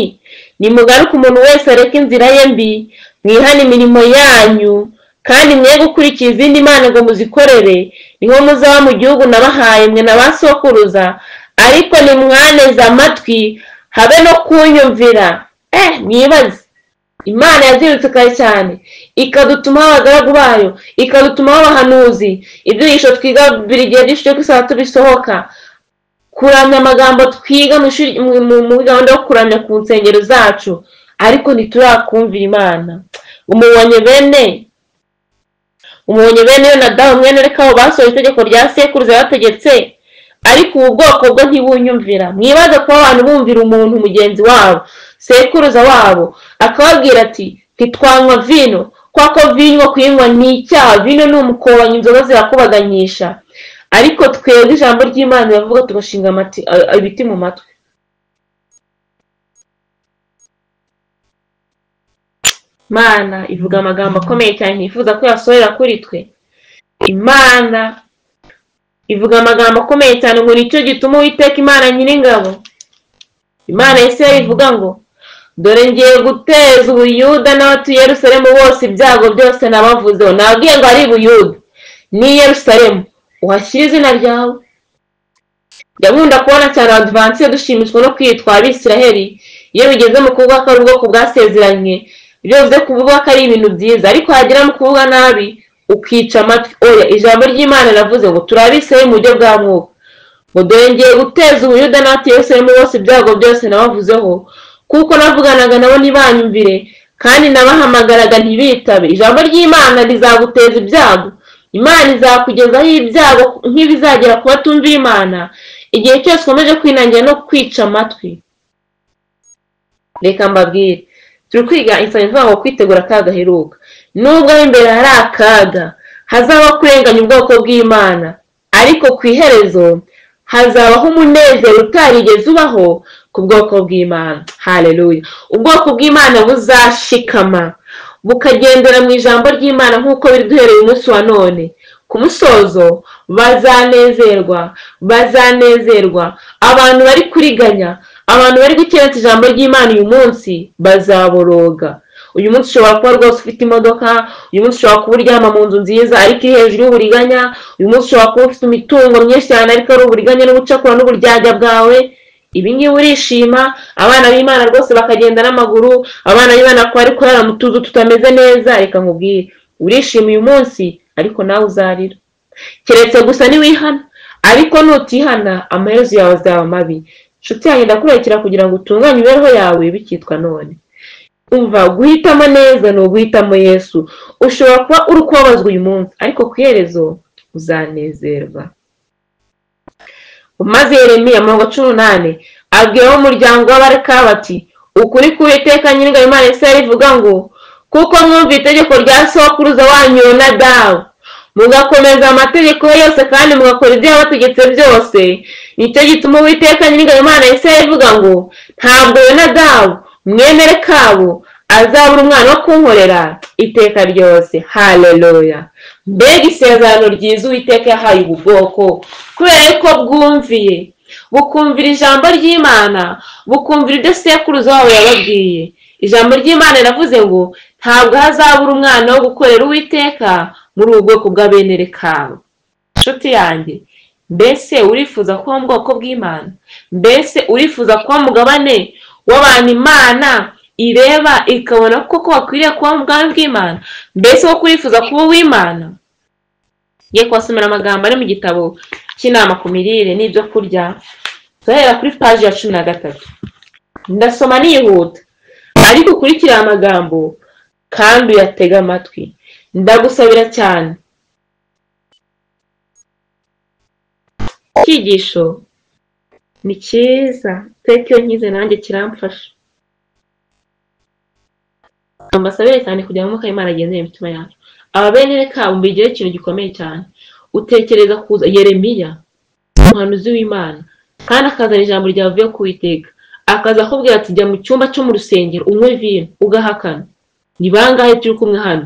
A: nimugaruke umuntu wese areke inzira ye mbi, mwihane imirimo yanyu, kandi mwe gukurikiza izindi mana ngo muzikorere, niho muzaba mu gihugu nabahaye mwe na ba sokuruza. Ariko nimwaneze amatwi habe no kunyumvira. Mwibaze, Imana yazindutse kare cyane ikadutumaho abagaragu bayo, ikadutumaho abahanuzi. Ibyigisho twiga buri gihe by'ishuri ku isabato bisohoka, kuramya amagambo twiga muri gahunda yo kuramya ku nsengero zacu, ariko ntiturakumvira Imana. Umubonye bene Yonadabu mwene Rekabu basohoye itegeko rya sekuruza yabategetse, ariko ubu bwoko bwo ntibunyumvira. Mwibaze kuba abantu bumvira umuntu mugenzi wabo, sekuruza wabo, akababwira ati ntitwanywa vino, kuko vino kuyinywa ni icyaha, vino ni umukobanyi, inzoga zirakubaganyisha. Ariko twebwe ijambo ry'Imana riravuga tugashinga ibiti mu matwi. Imana ivuga amagambo akomeye cyane ntifuza ko yasohora kuri twe. Imana ivuga amagambo akomeye cyane ngo nicyo gituma Uwiteka Imana Nyiringabo, Imana ya Isirayeli ivuga ngo dore ngiye guteza Ubuyuda n'abatuye Yerusalemu bose ibyago byose nabavuzeho. Nababwiye ngo ari Buyuda ni Yerusalemu, uhashyire izina ryawe. Ndakunda kubona cyane Abadivantisite dushimishwa no kwitwa Abisiraheli iyo bigeze mu kuvuga ko ari ubwoko bwasezeranye. Ibyo bivuze kuvuga ko ari ibintu byiza, ariko hagera mu kuvuga nabi ukica amatwi. Oya, ijambo ry'Imana riravuze ngo turi Abisiraheli mu buryo bwa mwuka, ngo dore ngiye guteza Ubuyuda n'abatuye Yerusalemu bose ibyago byose nabavuzeho, kuko navuganaga nabo ntibanyumvire, kandi nabahamagaraga ntibitabe. Ijambo ry'Imana rizaguteza ibyago. Imana izakugezaho ibyago nk'ibizagera ku batumvira Imana igihe cyose ukomeje kwinangira no kwica amatwi. Reka mbabwire, turi kwiga insanganyamatsiko ivuga ngo kwitegura akaga gaheruka. Nubwo aho imbere hari akaga, hazabaho kurenganya ubwoko bw'Imana, ariko ku iherezo hazabaho umunezero utarigeze ubaho ku bwoko bw'Imana. Haleluya! Ubwoko bw'Imana buzashikama bukagendera mu ijambo ry'Imana nk'uko biri duhereye umunsi wa none. Ku musozo bazanezerwa, bazanezerwa. Abantu bari kuriganya, abantu bari gukerensa ijambo ry'Imana uyu munsi bazaboroga. Uyu munsi ushobora kuba rwose ufite imodoka, uyu munsi ushobora kuba uryama mu nzu nziza ariko iri hejuru y'uburiganya, uyu munsi ushobora kuba ufite imitungo myinshi cyane ariko ari uburiganya n'ubucakura n'uburyarya bwawe. Ibi ngibi urishima, abana b'Imana rwose bakagenda n'amaguru, abana b'Imana ko bari kurara mu tuzu tutameze neza. Reka nkubwire, urishima uyu munsi ariko nawe uzarira, keretse gusa niwihana. Ariko nutihana amaherezo yawe azaba mabi. Nshuti yanjye, ndakurekera kugira ngo utunganye imibereho yawe bikitwa none. Umva, guhitamo neza ni uguhitamo Yesu. Ushobora kuba uri kubabazwa uyu munsi, ariko ku iherezo uzanezerwa. Maze Yeremiya 18 abwira umuryango w'Abarekabu ati ukuri k'Uwiteka Nyiringabo Imana ya Isirayeli ivuga ngo kuko mwumva itegeko rya sokuruza wanyu Yonadabu, mugakomeza amategeko yose kandi mugakora ibyo yabategetse byose, nicyo gituma Uwiteka Nyiringabo Imana ya Isirayeli ivuga ngo ntabwo Yonadabu mwene Rekabu azabura umwana wo kunkorera iteka ryose. Haleluya! Mbega isezerano ryiza Uwiteka yahaye ubu bwoko, kubera ko bwumviye, bukumvira ijambo ry'Imana, bukumvira ibyo sekuruza wabo yababwiye. Ijambo ry'Imana riravuze ngo ntabwo hazabura umwana wo gukorera Uwiteka muri ubu bwoko bw'abene Rekabu. Nshuti yanjye, mbese urifuza kuba mu bwoko bw'Imana? Mbese urifuza kuba mugabane w'abantu Imana ireba ikabona koko bakwiriye kuba mu bwami bw'Imana? Mbese wowe urifuza kuba uw'Imana? Ngiye kubasomera amagambo ari mu gitabo cy'inama ku mirire n'ibyo kurya, turahera kuri paji ya 13. Ndasoma nihuta, ariko ukurikire aya magambo kandi uyatege amatwi, ndagusabira cyane. Icyigisho ni cyiza, iteka iyo nkize nanjye kiramfasha. Mbasabire cyane kugira ngo Umwuka w'Imana agendere imitima yacu. Aba bene Rekabu mbigire ikintu gikomeye cyane. Utekereza kuza Yeremiya, umuhanuzi w'Imana, kandi akazana ijambo ryavuye ku Uwiteka, akaza akubwira ati jya mu cyumba cyo mu rusengero unywe vino, ugahakana. Ni bangahe turi kumwe hano?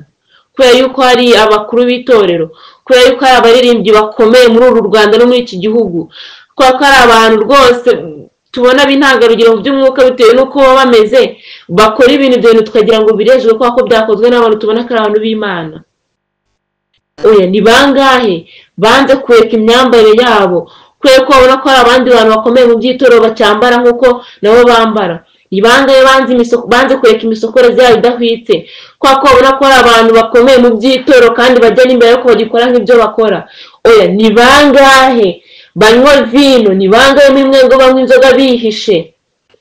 A: Kubera yuko hari abakuru b'itorero, kubera yuko hari abaririmbyi bakomeye muri uru Rwanda no muri iki gihugu, kubera ko hari abantu rwose tubona b'intangarugero mu by'umwuka bitewe n'uko baba bameze, bakora ibintu ibyo bintu tukagira ngo birejwe kubera ko byakozwe n'abantu tubona ko ari abantu b'Imana. Oya, ni bangahe banze kureka imyambarire yabo kubera ko babona ko hari abandi bantu bakomeye mu by'itorero bacyambara nk'uko nabo bambara? Ni bangahe banze kureka imisokoreze yabo idahwitse kubera ko babona ko hari abantu bakomeye mu by'itorero kandi bajya n'imbere ariko bagikora nk'ibyo bakora? Oya, ni bangahe banywa vino? Ni bangahe muri mwebwe banywa inzoga bihishe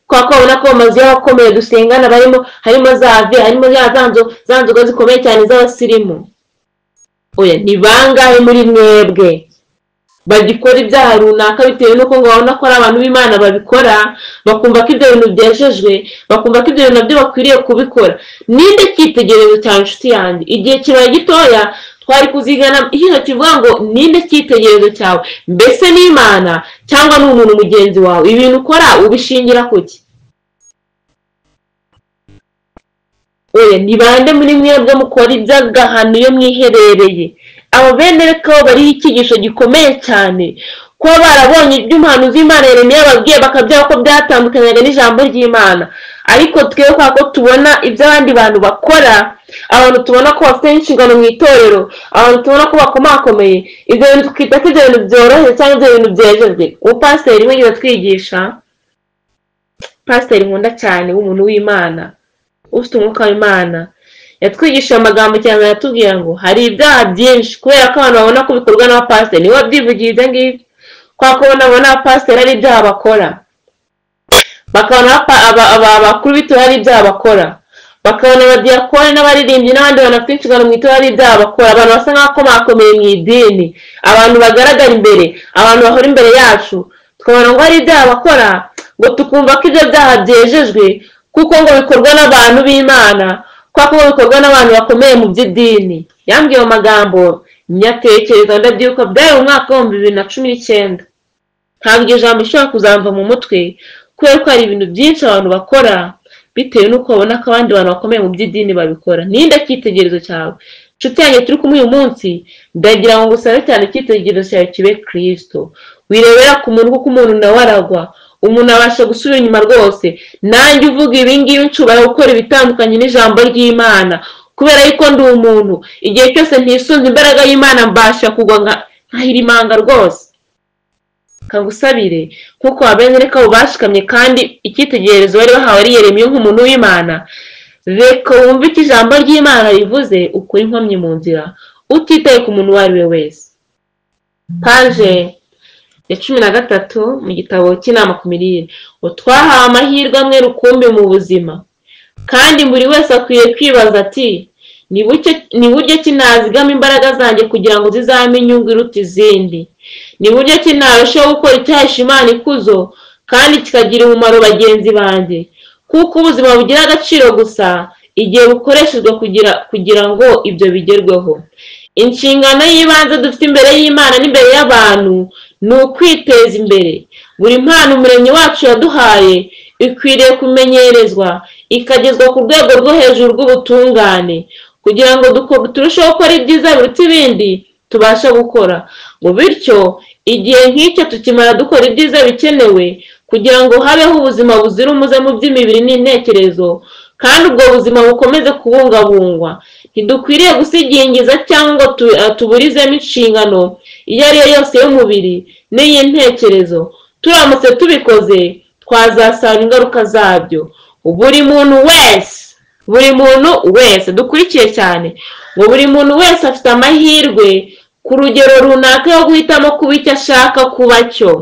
A: kubera ko babona ko mu mazu y'abakomeye dusengana barimo harimo za vi, harimo za nzoga zikomeye cyane z'abasirimu? Oya, ni bangahe muri mwebwe bagikora ibyaha runaka bitewe n'uko ngo babona ko ari abantu b'Imana babikora, bakumva ko ibyo bintu byejejwe, bakumva ko ibyo bintu nabyo bakwiriye kubikora? Ninde cyitegererezo cyawe nshuti yanjye? Igihe kibaye gitoya twari kuzigana ikintu kivuga ngo ninde cyitegererezo cyawe? Mbese ni Imana cyangwa ni umuntu mugenzi wawe? Ibintu ukora ubishingira kuki? Oya, ni bande muri mwebwe mukora iby'agahano iyo mwiherereye? Abo bene Rekabu bariho icyigisho gikomeye cyane, kuba barabonye ibyo umuhanuzi w'Imana Yeremiya yababwiye bakabyanga ko byatandukanyaga n'ijambo ry'Imana. Ariko twebwe kubera ko tubona ibyo abandi bantu bakora, abantu tubona ko bafite inshingano mu itorero, abantu tubona ko bakomakomeye, ibyo bintu twita ko ibyo bintu byoroheje cyangwa ibyo bintu byejejwe. Umupasiteri wigeze atwigisha, pasiteri nkunda cyane w'umuntu w'Imana ufite umwuka w'Imana, yatwigishije amagambo cyane, yatubwira ngo hari ibyaha byinshi kubera ko abantu babona ko bikorwa n'abapasiteri. Niwe wabyivugiye ibyo ngibyo, kubera ko babona abapasiteri ari ibyaha bakora, bakabona abakuru b'itorero ari ibyaha bakora, bakabona abadiyakoni n'abaririmbyi n'abandi bantu bafite inshingano mu itorero ari ibyaha bakora, abantu basa nk'abakomakomeye mu idini, abantu bagaragara imbere, abantu bahora imbere yacu, tukabona ngo hari ibyaha bakora, ngo tukumva ko ibyo byaha byejejwe kuko ngo bikorwa n'abantu b'Imana, kubera ko bikorwa n'abantu bakomeye mu by'idini. Yambwiye ayo magambo nyatekereza, ndabyibuka byari mu mwaka wa 2019. Ntabwo iryo jambo rishobora kuzamva mu mutwe, kubera ko hari ibintu byinshi abantu bakora bitewe n'uko babona ko abandi bantu bakomeye mu by'idini babikora. Ninde cyitegererezo cyawe? Nshuti yanjye turi kumwe uyu munsi, ndagira ngo ngusabe cyane icyitegererezo cyawe kibe Kristo. Wirebera ku muntu kuko umuntu nawe aragwa, umuntu abasha gusubira inyuma rwose. Nanjye uvuga ibi ngibi nshobora gukora ibitandukanye n'ijambo ry'Imana, kubera yuko ndi umuntu. Igihe cyose ntisunze imbaraga y'Imana mbasha kugwa nkahirimanga rwose. Kangusabire nkuko abene Rekabu bashikamye kandi icyitegererezo bari bahawe ari Yeremiya nk'umuntu w'Imana, reka wumve icyo ijambo ry'Imana rivuze, ukure inkomyi mu nzira utitaye ku muntu uwo ari we wese. Paje ya 13 mu gitabo cy'inama ku mirire, ngo twahawe amahirwe amwe rukumbi mu buzima, kandi buri wese akwiye kwibaza ati ni buryo ki nazigama imbaraga zanjye kugira ngo zizame inyungu iruta izindi? Ni buryo ki narushaho gukora icyahesha Imana ikuzo kandi kikagira umumaro bagenzi banjye? Kuko ubuzima bugira agaciro gusa igihe bukoreshejwe kugira ngo ibyo bigerweho. Inshingano y'ibanze dufite imbere y'Imana n'imbere y'abantu ni ukwiteza imbere. Buri mpano Umuremyi wacu yaduhaye ikwiriye kumenyerezwa, ikagezwa ku rwego rwo hejuru rw'ubutungane, kugira ngo turusheho gukora ibyiza biruta ibindi tubasha gukora. Ngo bityo igihe nk'icyo tukimara dukora ibyiza bikenewe kugira ngo habeho ubuzima buzira umuze mu by'imibiri n'intekerezo, kandi ubwo buzima bukomeze kubungabungwa. Ntidukwiriye gusigingiza cyangwa ngo tuburizemo inshingano iyo ari yo yose y'umubiri n'iy'intekerezo. Turamutse tubikoze twazasanga ingaruka zabyo. Buri muntu wese dukurikiye cyane, ngo buri muntu wese afite amahirwe ku rugero runaka yo guhitamo kuba icyo ashaka kuba cyo.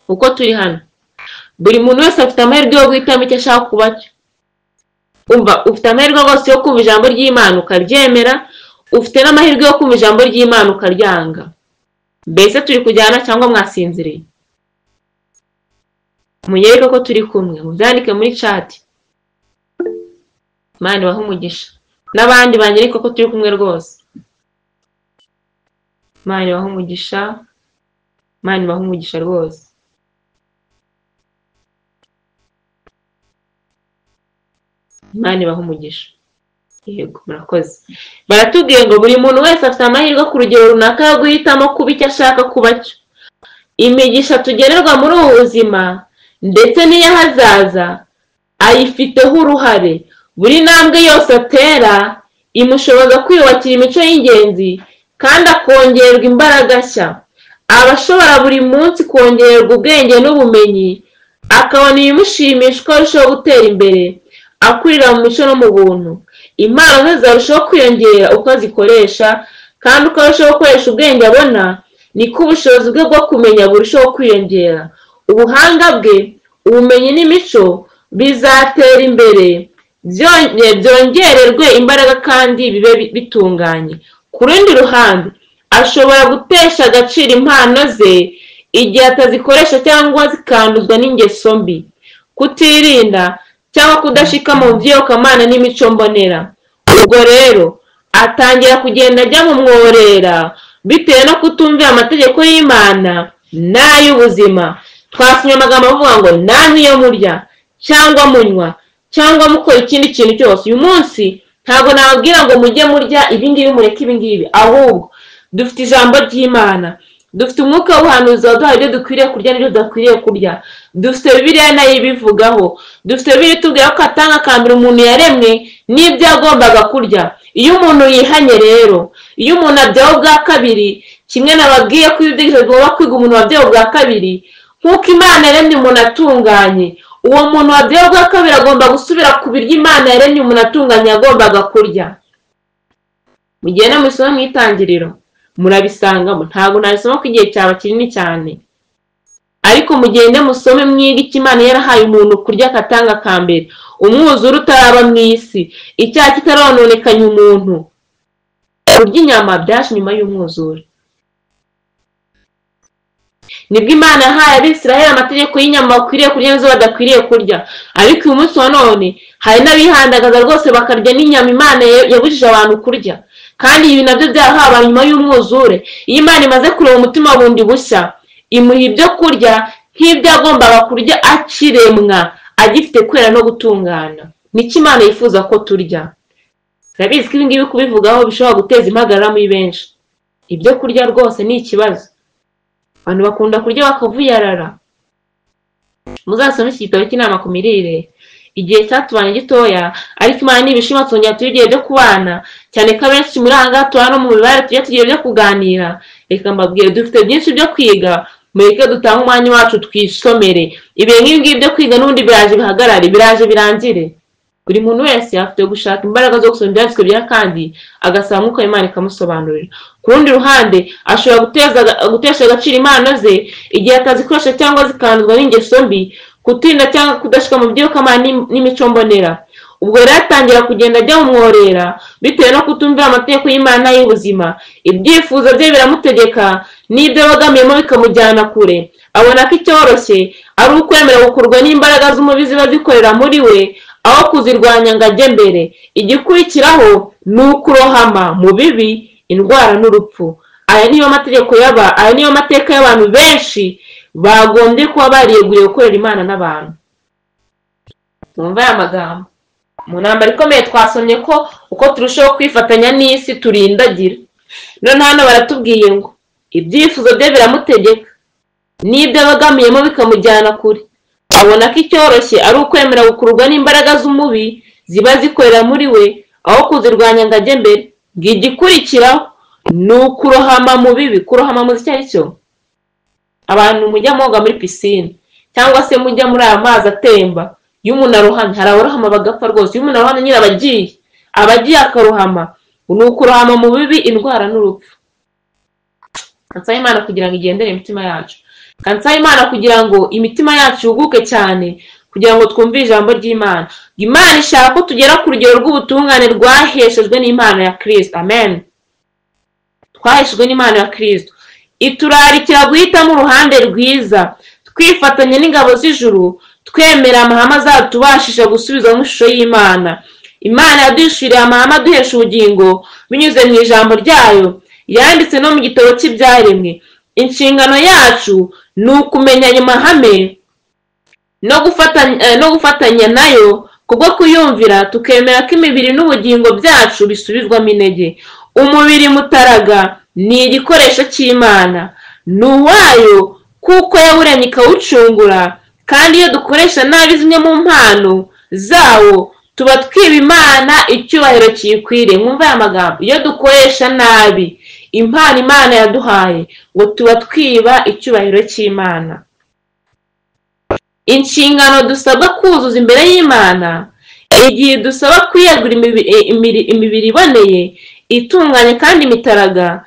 A: Uko turi hano, buri muntu wese afite amahirwe yo guhitamo icyo ashaka kuba cyo. Umva, ufite amahirwe rwose yo kumva ijambo ry'Imana ukaryemera, ufite n'amahirwe yo kumva ijambo ry'Imana ukaryanga. Mbese turi kujyana cyangwa mwasinziriye? Munyereke ko turi kumwe, mubyandike muri chat. Imana ibahe umugisha. N'abandi banyereke ko turi kumwe rwose. Imana ibahe umugisha. Imana ibahe umugisha rwose. Imana ibahe umugisha. Yego, murakoze. Baratubwiye ngo buri muntu wese afite amahirwe ku rugero runaka yo guhitamo kuba icyo ashaka kuba cyo. Imigisha tugenerwa muri ubu buzima ndetse n'iy'ahazaza ayifiteho uruhare. Buri ntambwe yose atera imushoboza kwiyubakira imico y'ingenzi kandi akongererwa imbaraga nshya. Aba ashobora buri munsi kongererwa ubwenge n'ubumenyi, akabona ibimushimisha uko arushaho gutera imbere, akurira mu mico no mu buntu. Impano ze zirarushaho kwiyongera uko azikoresha, kandi uko arushaho gukoresha ubwenge abona, niko ubushobozi bwe bwo kumenya burushaho kwiyongera. Ubuhanga bwe, ubumenyi n'imico bizatera imbere, byongererwe imbaraga kandi bibe bitunganye. Ku rundi ruhande, ashobora gutesha agaciro impano ze igihe atazikoresha cyangwa zikanduzwa n'ingeso mbi, kutirinda cyangwa kudashika mu by'iyokamana n'imico mbonera. Ubwo rero atangira kugenda ajya mu mworera bitewe no kutumvira amategeko y'Imana n'ay'ubuzima. Twasomye amagambo avuga ngo namwe iyo murya cyangwa munywa cyangwa mukora ikindi kintu cyose. Uyu munsi ntabwo nababwira ngo mujye murya ibi ngibi mureke ibi ngibi, ahubwo dufite ijambo ry'Imana, dufite umwuka w'ubuhanuzi waduhaye ibyo dukwiriye kurya n'ibyo tudakwiriye kurya, dufite Bibiliya nayo ibivugaho, dufite Bibiliya itubwira ko atanga akambere umuntu yaremwe n'ibyo yagombaga kurya. Iyo umuntu yihanye rero, iyo umuntu abyawe ubwa kabiri, kimwe nababwiye ko ibyigisho bigomba kwiga umuntu wabyawe ubwa kabiri, nk'uko Imana yaremye umuntu atunganye, uwo muntu wabyawe ubwa kabiri agomba gusubira ku biryo Imana yaremye umuntu atunganye yagombaga kurya. Mugende musome mu Itangiriro murabisangamo. Ntabwo nabisoma ko igihe cyaba kinini cyane, ariko mugende musome mwige icyo Imana yarahaye umuntu kurya akatanga akambere, umwuzure utaraba mu isi, icyaha kitarononekanya umuntu. Kurya inyama byaje nyuma y'umwuzure. Nibwo Imana yahaye Abisirayeli amategeko y'inyama bakwiriye kurya n'izo badakwiriye kurya. Ariko uyu munsi wa none hari n'abihandagaza rwose bakarya n'inyama Imana yabujije abantu kurya. Kandi ibi nabyo byarahawe nyuma y'umwuzure. Iyo Imana imaze kureba umutima bundi bushya, imuha ibyo kurya nk'ibyo yagombaga kurya akiremwa, agifite kwera no gutungana. Nicyo Imana yifuza ko turya. Urabizi ko ibi ngibi kubivugaho bishobora guteza impagarara muri benshi. Ibyo kurya rwose ni ikibazo. Abantu bakunda kurya bakavuyarara. Muzasome iki gitabo cy'inama ku mirire. Igihe cyatubanye gitoya, ariko Imana nibishima tuzongera tugire igihe byo kubana, cyane ko abenshi muri aha ngaha tubana no mu mibare tujya tugira ibyo kuganira. Reka mbabwire, dufite byinshi byo kwiga, mureke dutange umwanya wacu twisomere. Ibihe nk'ibi ngibi byo kwiga n'ubundi biraje bihagarare, biraje birangire. Buri muntu wese afite gushaka imbaraga zo gusoma ibyanditswe byera kandi agasaba Mwuka w'Imana ikamusobanurira. Ku rundi ruhande, ashobora gutesha agaciro impano ze igihe atazikoresha cyangwa zikanduzwa n'ingeso mbi, kutinda cyangwa kudashika mu by'iyokamana n'imico mbonera. Ubwo rero atangira kugenda ajya mu mworera bitewe no kutumvira amategeko y'Imana y'ubuzima. Ibyifuzo bye biramutegeka n'ibyo abagamiyemo bikamujyana kure. Abona ko icyoroshye ari ukwemera gukurwa n'imbaraga z'umubi ziba zikorera muri we, aho kuzirwanya ngo ajye mbere. Igikurikiraho ni ukurohama mu bibi, indwara n'urupfu. Aya niyo mategeko y'aba, aya niyo mateka y'abantu benshi bagombye kuba bariyeguriye gukorera Imana n'abantu. Mwumva aya magambo. Mu ntambara ikomeye twasomye ko uko turushaho kwifatanya n'isi turindagira. None hano baratubwiye ngo ibyifuzo bye biramutegeka, n'ibyo abagamiyemo bikamujyana kure. Abona ko icyoroshye ari ukwemera gukururwa n'imbaraga z'umubi ziba zikorera muri we, aho kuzirwanya ngo ajye mbere. Ngo igikurikiraho ni ukurohama mu bibi. Kurohama muzi icyo ari cyo? Abantu mujya mwoga muri pisine cyangwa se mujya muri aya mazi atemba, iyo umuntu arohamye hari abarohama bagapfa rwose. Iyo umuntu arohamye nyine abagiye akarohama. Ni ukurohama mu bibi, indwara n'urupfu. Kansaba Imana kugira ngo igendere imitima yacu. Kansaba Imana kugira ngo imitima yacu yuguke cyane, kugira ngo twumve ijambo ry'Imana. Imana ishaka ko tugera ku rugero rw'ubutungane rwaheshejwe n'impano ya Kristo. Amen. Twaheshejwe n'impano ya Kristo. Iturarikira guhitamo uruhande rwiza, twifatanya n'ingabo z'ijuru, twemera amahame azatubashisha gusubizwa mu ishusho y'Imana. Imana yaduhishuriye amahame aduhesha ubugingo binyuze mu ijambo ryayo yanditse no mu gitabo cy'ibyaremwe. Inshingano yacu ni ukumenya ayo mahame no gufatanya nayo, kubwo kuyumvira tukemera ko imibiri n'ubugingo byacu bisubizwamo intege. Umubiri mutaraga ni igikoresho cy'Imana, ni uwayo kuko yawuremye ikawucungura, kandi iyo dukoresha nabi zimwe mu mpano zawo tuba twiba Imana icyubahiro kiyikwiriye. Mwumva aya magambo, iyo dukoresha nabi impano Imana yaduhaye ngo tuba twiba icyubahiro cy'Imana. Inshingano dusabwa kuzuza imbere y'Imana igihe dusaba kwiyagura imibiri iboneye, itunganye kandi imitaraga,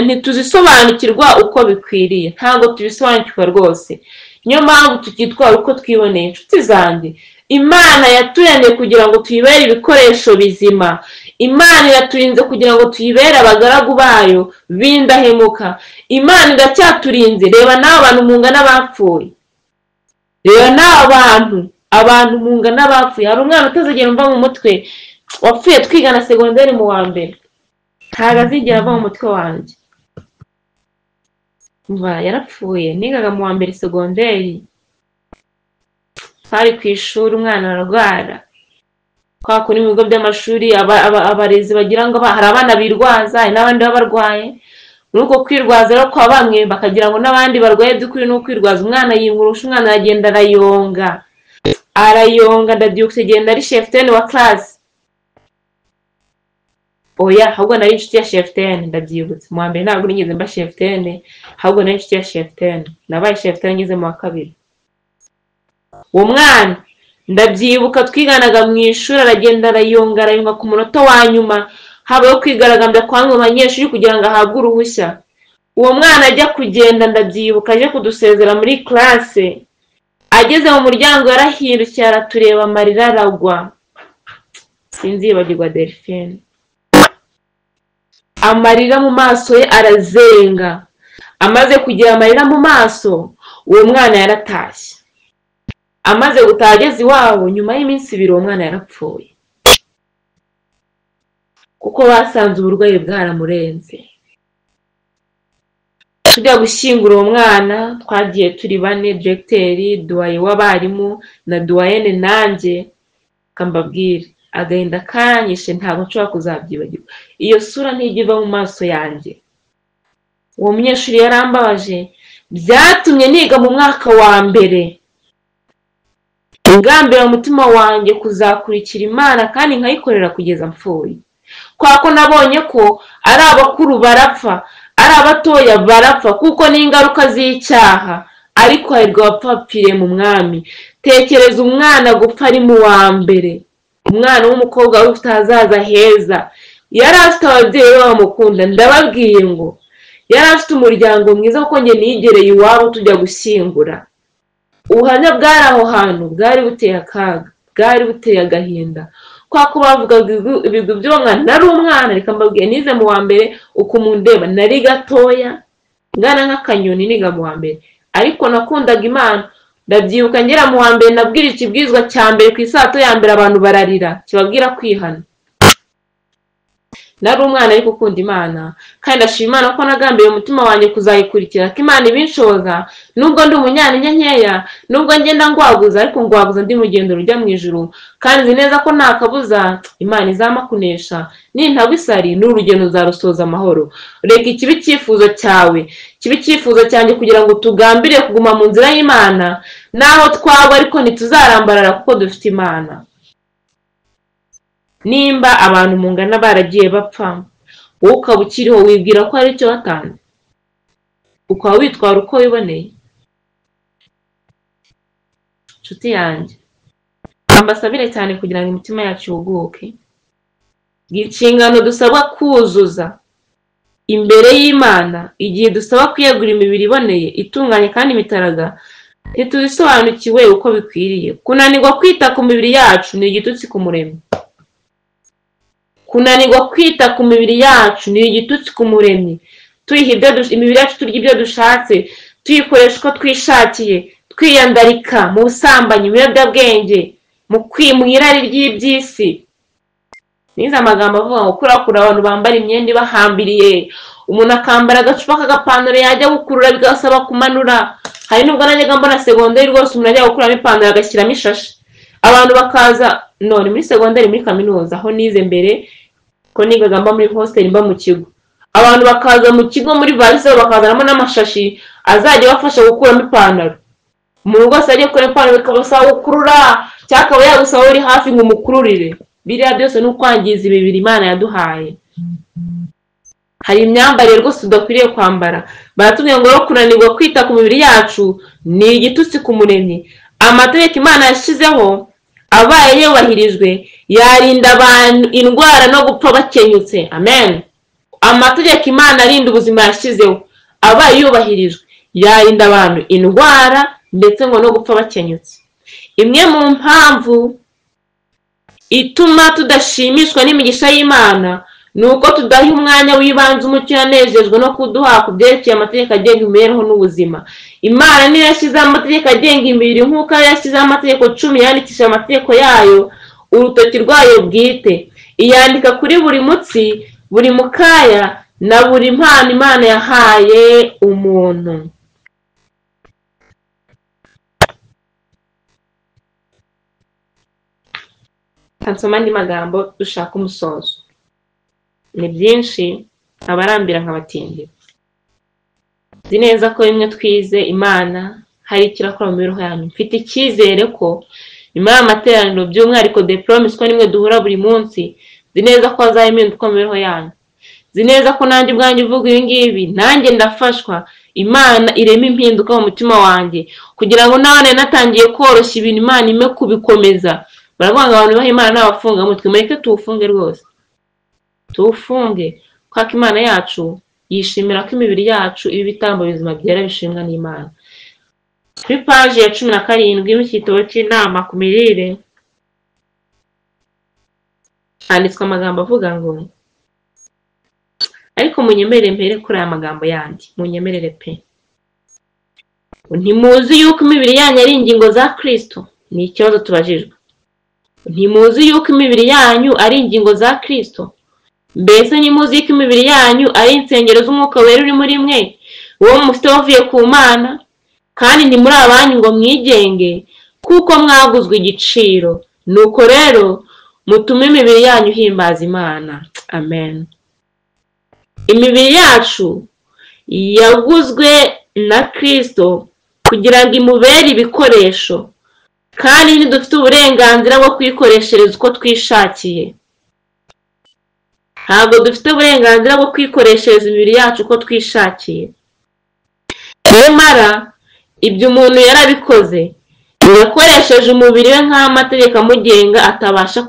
A: ntituzisobanukirwa uko bikwiriye. Ntabwo tubisobanukirwa rwose, niyo mpamvu tukitwara uko twiboneye. Inshuti zanjye, Imana yaturemye kugira ngo tuyibere ibikoresho bizima. Imana iraturinze kugira ngo tuyibere abagaragu bayo b'indahemuka. Imana iracyaturinze. Reba n'abo bantu mungana bapfuye, reba n'abo abantu mungana bapfuye. Hari umwana utazigera umva mu mutwe wapfuye twigana segonderi mu wa mbere, ntabwo azigera ava mu mutwe wanjye. Umva, yarapfuye nigaga mu wa mbere segonderi, twari ku ishuri, umwana ararwara. Kwa kuri mu bigo by'amashuri abarezi bagira ngo hari abana birwaza, hari n'abandi baba barwaye. Muri uko kwirwaza rero kwa bamwe bakagira ngo n'abandi barwaye, by'ukuri ni ukwirwaza. Umwana yingurusha, umwana aragenda arayonga, arayonga. Ndabyutse genda ari cheftaine wa classe. Oya, ahubwo nari inshuti ya cheftaine, ndabyibutse. Mu wa mbere ntabwo nigeze mba cheftaine, ahubwo nari inshuti ya cheftaine. Nabaye cheftaine ngeze mu wa kabiri. Uwo mwana ndabyibuka twiganaga mu ishuri, aragenda arayonga, arayonga ku munota wa nyuma habayeho kwigaragambya kwa bamwe mu banyeshuri kugira ngo ahabwe uruhushya. Uwo mwana ajya kugenda, ndabyibuka aje kudusezera muri classe, ageze mu muryango yarahindukiye aratureba, amarira aragwa. Sinzibagirwa Delphine. Amarira mu maso ye arazenga. Amaze kugira amarira mu maso, uwo mwana yaratashye. Amaze gutaha ageze iwabo, nyuma y'iminsi ibiri uwo mwana yarapfuye, kuko basanze uburwayi bwaramurenze. Tujya gushyingura uwo mwana twagiye turi bane, directeur, duwaye w'abarimu na duwayene nanjye. Kambabwire, agahinda kanyishe ntabwo nshobora kuzabyibagirwa. Iyo sura ntijya iva mu maso yanjye. Uwo munyeshuri yarambabaje, byatumye niga mu mwaka wa mbere ngambira umutima wanjye kuzakurikira Imana kandi nkayikorera kugeza mpfuye. Kwa ko nabonye ko ari abakuru barapfa, ari abatoya barapfa, kuko ni ingaruka z'icyaha, ariko hahirwa abapfapfiriye mu Mwami. Tekereza umwana gupfa ari mu wa mbere, umwana w'umukobwa wari ufite ahazaza heza, yari afite ababyeyi be bamukunda. Ndababwiye ngo yari afite umuryango mwiza, kuko njye nigereye iwabo tujya gushyingura. Ubuhamya bwari aho hantu bwari buteye akaga, bwari buteye agahinda. Kwa ko bavugaga ibigwi by'uwo mwana, nari umwana, reka mbabwiye, nize mu wa mbere, uko mundeba nari gatoya ngana nk'akanyoni niga mu wa mbere, ariko nakundaga Imana. Ndabyibuka ngera mu wa mbere nabwira ikibwizwa cya mbere ku isato ya mbere, abantu bararira, kibabwira kwihana. Nari umwana ariko ukunda Imana, kandi ndashima Imana ko nagambiriye umutima wanjye kuzayikurikira, ko Imana ibinshoza nubwo ndi umunyantege nkeya, nubwo ngenda ngwaguza, ariko ngwaguza ndi mu rugendo rujya mu ijuru, kandi nzi neza ko nta kabuza Imana izampa kunesha. Nintagwa isari n'urugendo nzarusoza amahoro. Reka ikibe icyifuzo cyawe, kibe icyifuzo cyanjye, kugira ngo tugambire kuguma mu nzira y'Imana naho twagwa, ariko ntituzarambarara kuko dufite Imana. Nimba abantu mungana baragiye bapfa, wowe ukaba ukiriho wibwira ko hari icyo watanze, ukaba witwara uko wiboneye. Nshuti yanjye, mbasabire cyane kugira ngo imitima yacu ihuguke. Inshingano dusabwa kuzuza imbere y'Imana igihe dusaba kwiyegurira imibiri iboneye, itunganye kandi imitaraga, ntitubisobanukiwe uko bikwiriye. Kunanirwa kwita ku mibiri yacu ni igitutsi ku Muremyi. Kunanirwa kwita ku mibiri yacu ni igitutsi ku Muremyi. Tuyiha ibyo imibiri yacu, turya ibyo dushatse, tuyikoresha uko twishakiye, twiyandarika mu busambanyi, mu biyobyabwenge, mu irari ry'iby'isi. Nize amagambo avuga ngo kurakura abantu bambara imyenda ibahambiriye, umuntu akambara agacupa k'agapantaro yajya gukurura bigasaba kumanura. Hari nubwo najyaga mbona segonderi rwose umuntu ajya gukuramo ipantaro agashyiramo ishashi, abantu bakaza. None muri segonderi, muri kaminuza aho nize mbere, ko nigaga mba muri hostel, mba mu kigo, abantu bakaza mu kigo muri valise bakazanamo n'amashashi azajya abafasha gukuramo ipantaro. Umuntu rwose agiye gukora ipantaro bikabasaba gukurura, cyangwa akaba yagusaba uri hafi ngo umukururire. Biriya byose ni ukwangiza imibiri Imana yaduhaye. Hari imyambarire rwose tudakwiriye kwambara. Baratubwira ngo rero kunanirwa kwita ku mibiri yacu ni igitutsi ku Muremyi. Amategeko Imana yashyizeho abaye yubahirijwe yarinda abantu indwara no gupfa bakenyutse. Amen. Amategeko Imana arinda ubuzima yashyizeho abaye yubahirijwe yarinda abantu indwara ndetse ngo no gupfa bakenyutse. Imwe mu mpamvu ituma tudashimishwa n'imigisha y'Imana ni uko tudaha umwanya w'ibanze umucyo yanejejwe no kuduha ku byerekeye amategeko agenga imibereho n'ubuzima. Imana niyo yashyizeho amategeko agenga imibiri nk'uko yashyizeho amategeko 10 yandikishije amategeko yayo urutoki rwayo bwite, iyandika kuri buri mutsi, buri mukaya na buri mpano Imana yahaye umuntu. Nsoma andi magambo dushaka umusozo. Ni byinshi abarambira nkabatindira. Nzi neza ko bimwe twize Imana hari icyo irakora mu mibereho yanyu. Mfite icyizere ko nyuma y'amateraniro, by'umwihariko The Promise, ko nimwe duhura buri munsi, nzi neza ko hazaba impinduka mu mibereho yanyu. Nzi neza ko nanjye ubwanjye uvuga ibi ngibi, nanjye ndafashwa. Imana irema impinduka mu mutima wanjye kugira ngo nawe natangiye koroshya ibintu, Imana ime kubikomeza. Baravuga ngo abantu baha Imana n'abafungamutwe, mureke tuwufunge rwose, tuwufunge, kuko Imana yacu yishimira ko imibiri yacu iba ibitambo bizima byera bishimwa n'Imana. Kuri paji ya 17 y'igitabo cy'inama ku mirire handitswe amagambo avuga ngo, ariko munyemerere mpere kuri aya magambo yandi, munyemerere pe. Ntimuzi yuko imibiri yanyu ari ingingo za Kristo? Ni ikibazo tubajijwe. Ntimuzi yuko imibiri yanyu ari ingingo za Kristo? Mbese ntimuzi yuko imibiri yanyu ari insengero z'Umwuka Wera uri muri mwe, uwo mufite wavuye ku Mana? Kandi ntimuri abanyu ngo mwigenge, kuko mwaguzwe igiciro. Nuko rero mutume imibiri yanyu ihimbaza Imana. Amen. Imibiri yacu yaguzwe na Kristo kugira ngo imubere ibikoresho, kandi ntidufite uburenganzira bwo kwikoreshereza uko twishakiye. Ntabwo dufite uburenganzira bwo kwikoreshereza imibiri yacu uko twishakiye. Nyamara ibyo umuntu yarabikoze, yakoresheje umubiri we nk'amategeko amugenga atabasha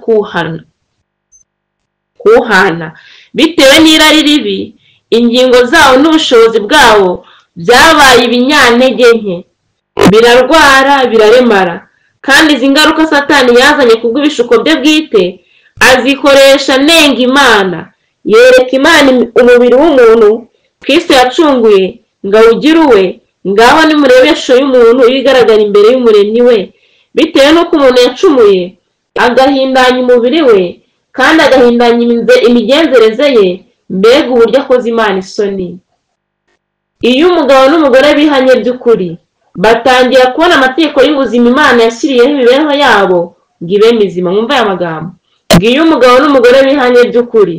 A: kuwuhana. Bitewe n'irari ribi, ingingo zawo n'ubushobozi bwawo byabaye ibinyantege nke, birarwara, biraremara. Kandi izi ngaruka Satani yazanye kubw'ibishuko bye bwite azikoresha nenga Imana, yereka Imana umubiri w'umuntu Kristo yacunguye ngo awugire uwe. Ngaho nimurebe ishusho y'umuntu igaragara imbere y'Umuremyi we. Bitewe n'uko umuntu yacumuye agahindanya umubiri we, kandi agahindanya imigenzereze ye, mbega uburyo akoze Imana isoni. Iyo umugabo n'umugore bihanye by'ukuri, batangira kubona amategeko y'ubuzima Imana yashyiriyeho imibereho yabo ngo ibe mizima. Mwumve aya magambo ngo iyo umugabo n'umugore bihanye by'ukuri,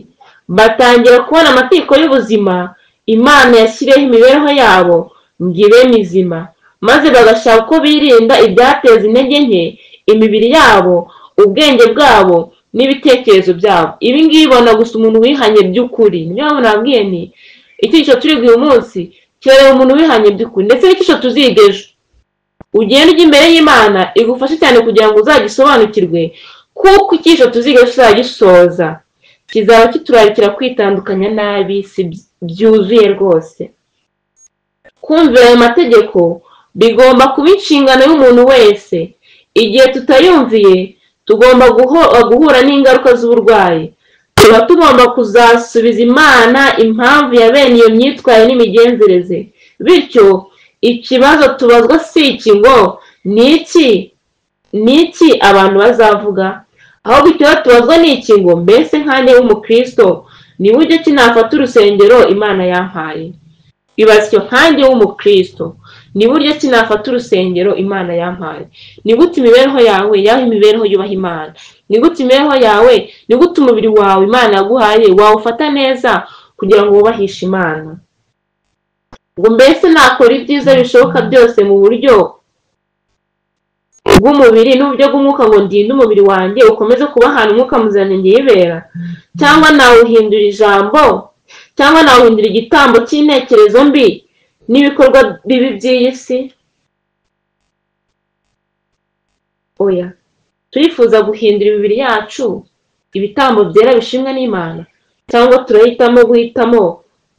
A: batangira kubona amategeko y'ubuzima Imana yashyiriyeho imibereho yabo ngo ibe mizima, maze bagashaka uko birinda ibyateza intege nke imibiri yabo, ubwenge bwabo n'ibitekerezo byabo. Ibi ngibi ibona gusa umuntu wihanye by'ukuri. Niyo mpamvu nabwiye nti icyigisho turi uyu munsi kirareba umuntu wihanye by'ukuri, ndetse n'icyigisho tuziga ejo. Ugende ujya imbere y'Imana igufashe cyane kugira ngo uzagisobanukirwe, kuko icyigisho tuziga ejo tuzagisoza kizaba kiturarikira kwitandukanya nabi si byuzuye rwose. Kumvira ayo mategeko bigomba kuba inshingano y'umuntu wese. Igihe tutayumviye tugomba guhura n'ingaruka z'uburwayi. Tuba tugomba kuzasubiza Imana impamvu ya bene iyo myitwarire n'imigenzereze. Bityo ikibazo tubazwa si iki ngo ni iki abantu bazavuga, ahubwo ikibazo tubazwa ni iki ngo mbese nkanjye w'umukristo ni buryo ki nafata urusengero Imana yampaye. Ibaze icyo, nkanjye w'umukristo ni buryo ki nafata urusengero Imana yampaye. Ni gute imibereho yawe yaho imibereho yubaha Imana? Ni gute imibereho yawe, ni gute umubiri wawe Imana yaguhaye wawufata neza kugira ngo wubahishe Imana? Ngo mbese nakora ibyiza bishoboka byose mu buryo bw'umubiri n'uburyo bw'umwuka ngo ndinde umubiri wanjye ukomeze kuba ahantu umwuka muziranenge yibera, cyangwa nawuhindura ijambo, cyangwa nawuhindura igitambo cy'intekerezo mbi n'ibikorwa bibi by'iyi si? Oya, turifuza guhindura imibiri yacu ibitambo byera bishimwa n'Imana, cyangwa turahitamo guhitamo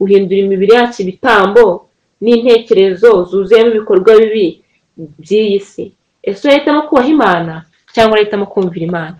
A: guhindura imibiri yacu ibitambo n'intekerezo zuzuyemo ibikorwa bibi by'iyi si? Ese urahitamo kubaha Imana cyangwa urahitamo kumvira Imana?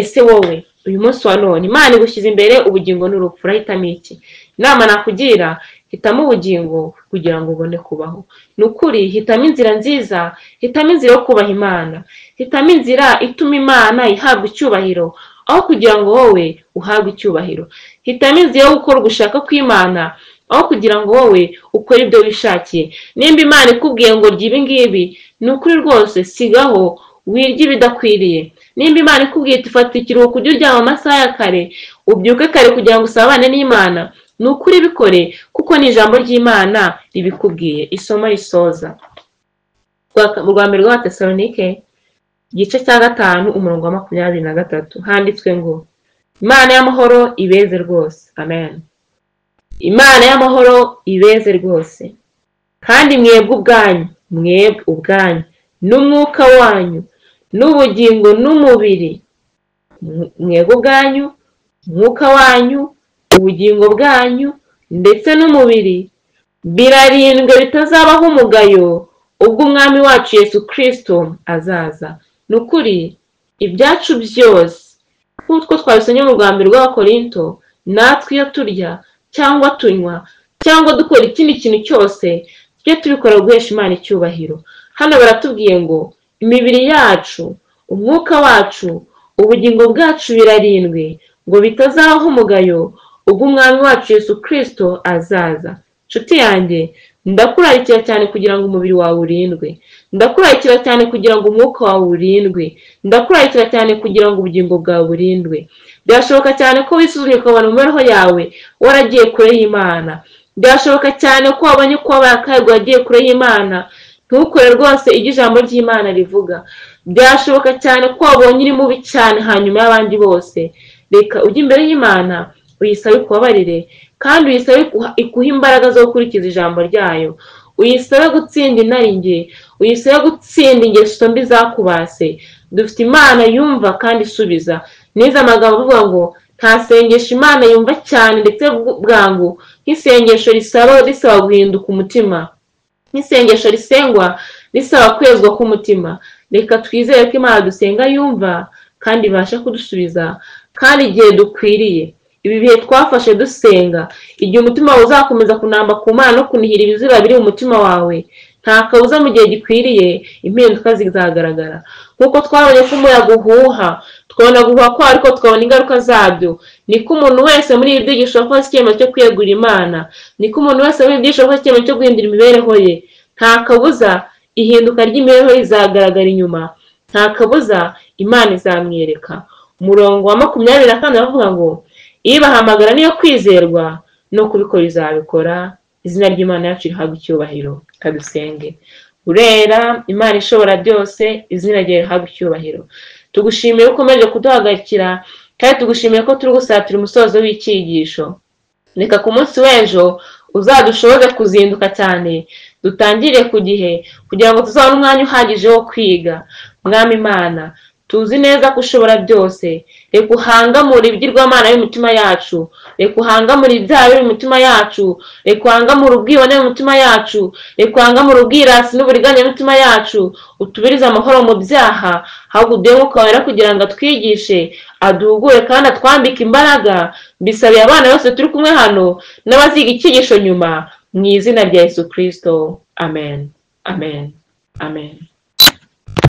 A: Ese wowe uyu munsi wa none Imana igushyize imbere ubugingo n'urupfu, urahitamo iki? Inama nakugira, hitamo ubugingo kugira ngo ubone kubaho. Ni ukuri, hitamo inzira nziza, hitamo inzira yo kubaha Imana, hitamo inzira ituma Imana ihabwa icyubahiro aho kugira ngo wowe uhabwe icyubahiro. Hitamo inzira yo gukora ugushaka kw'Imana aho kugira ngo wowe ukore ibyo wishakiye. Nimba Imana ikubwiye ngo rya ibi ngibi, ni ukuri rwose sigaho wirya ibidakwiriye. Nimba Imana ikubwiye iti fata ikiruhuko ujye uryama amasaha ya kare, ubyuke kare kugira ngo usabane n'Imana, ni ukuri bikore, kuko ni ijambo ry'Imana ribikubwiye. Isomo risoza mu rwa mbere rw'Abatesalonike igice cya 5 umurongo wa 23 handitswe ngo Imana y'amahoro ibeze rwose. Amen. Imana y'amahoro ibeze rwose, kandi mwebwe ubwanyu, mwebwe ubwanyu n'umwuka wanyu n'ubugingo n'umubiri, mwebwe ubwanyu, umwuka wanyu, ubugingo bwanyu ndetse n'umubiri birarindwe bitazabaho umugayo ubwo Umwami wacu Yesu Kristo azaza. Ni ukuri ibyacu byose nk'uko twabisomye mu rwa mbere rw'Abakorinto, natwe iyo turya cyangwa tunywa cyangwa dukora ikindi kintu cyose, tujye tubikora guhesha Imana icyubahiro. Hano baratubwiye ngo imibiri yacu, umwuka wacu, ubugingo bwacu birarindwe ngo bitazabaho umugayo ubwo Umwami wacu Yesu Kristo azaza. Nshuti yanjye, ndakurarikira cyane kugira ngo umubiri wawe urindwe, ndakurarikira cyane kugira ngo umwuka wawe urindwe, ndakurarikira cyane kugira ngo ubugingo bwawe burindwe. Byashoboka cyane ko wisuzumye ukabona mu mibereho yawe waragiye kure y'Imana. Byashoboka cyane ko wabonye ko wabaye akayaga wagiye kure y'Imana, ntukore rwose ibyo ijambo ry'Imana rivuga. Byashoboka cyane ko wabonye uri mubi cyane hanyuma y'abandi bose. Reka ujye imbere y'Imana uyisabe ikubabarire, kandi uyisabe ikuhe imbaraga zo gukurikiza ijambo ryayo. Uyisabe gutsinda inarinjye, uyisabe gutsinda ingeso mbi zakubase. Dufite Imana yumva kandi isubiza. Nize amagambo avuga ngo nta sengesho Imana yumva cyane ndetse bwangu nk'isengesho risaba guhinduka umutima, nk'isengesho risengwa risaba kwezwa k'umutima. Reka twizere ko Imana dusenga yumva kandi ibasha kudusubiza kandi igihe dukwiriye. Ibi bihe twafashe dusenga, igihe umutima wawe uzakomeza kunamba ku Mana no kunihira ibizira biri mu mutima wawe, nta kabuza mu gihe gikwiriye impinduka zizagaragara. Nk'uko twabonye ko umuyaga uhuha, Tukabona guhuha kwayo ariko tukabona ingaruka zabyo. Niko umuntu wese muri ibi byigisho wafashe icyemezo cyo kwiyegurira Imana, niko umuntu wese muri ibi byigisho wafashe icyemezo cyo guhindura imibereho ye, nta kabuza ihinduka ry'imibereho ye izagaragara inyuma, nta kabuza Imana izamwereka. Umurongo wa 24 aravuga ngo ibahamagara niyo kwizerwa, no kubikora izabikora. Izina ry'Imana yacu rihabwe icyubahiro. Kadusenge. Urera Imana ishobora byose, izina ryawe rihabwe icyubahiro. Tugushimiye ko ukomeje kuduhagarikira, kandi tugushimiye ko turi gusatira umusozo w'icyigisho. Reka ku munsi w'ejo uzadushoboze kuzinduka cyane, dutangire ku gihe kugira ngo tuzabone umwanya uhagije wo kwiga. Mwami Imana, tuzi neza ko ushobora byose. Reka uhangamure ibigirwamana y'imitima yacu, reka uhangamure ibyaha biri mu mitima yacu, reka uhangamure ubwibone mu mitima yacu, reka uhangamure ubwirasi n'uburiganya mu mitima yacu, utubirize amahoro mu byaha, ahubwo uduhe Umwuka Wera kugira ngo atwigishe, aduhugure kandi atwambike imbaraga. Mbisabiye abana bose turi kumwe hano n'abaziga icyigisho nyuma, mu izina rya Yesu Kristo. Amen, amen, amen.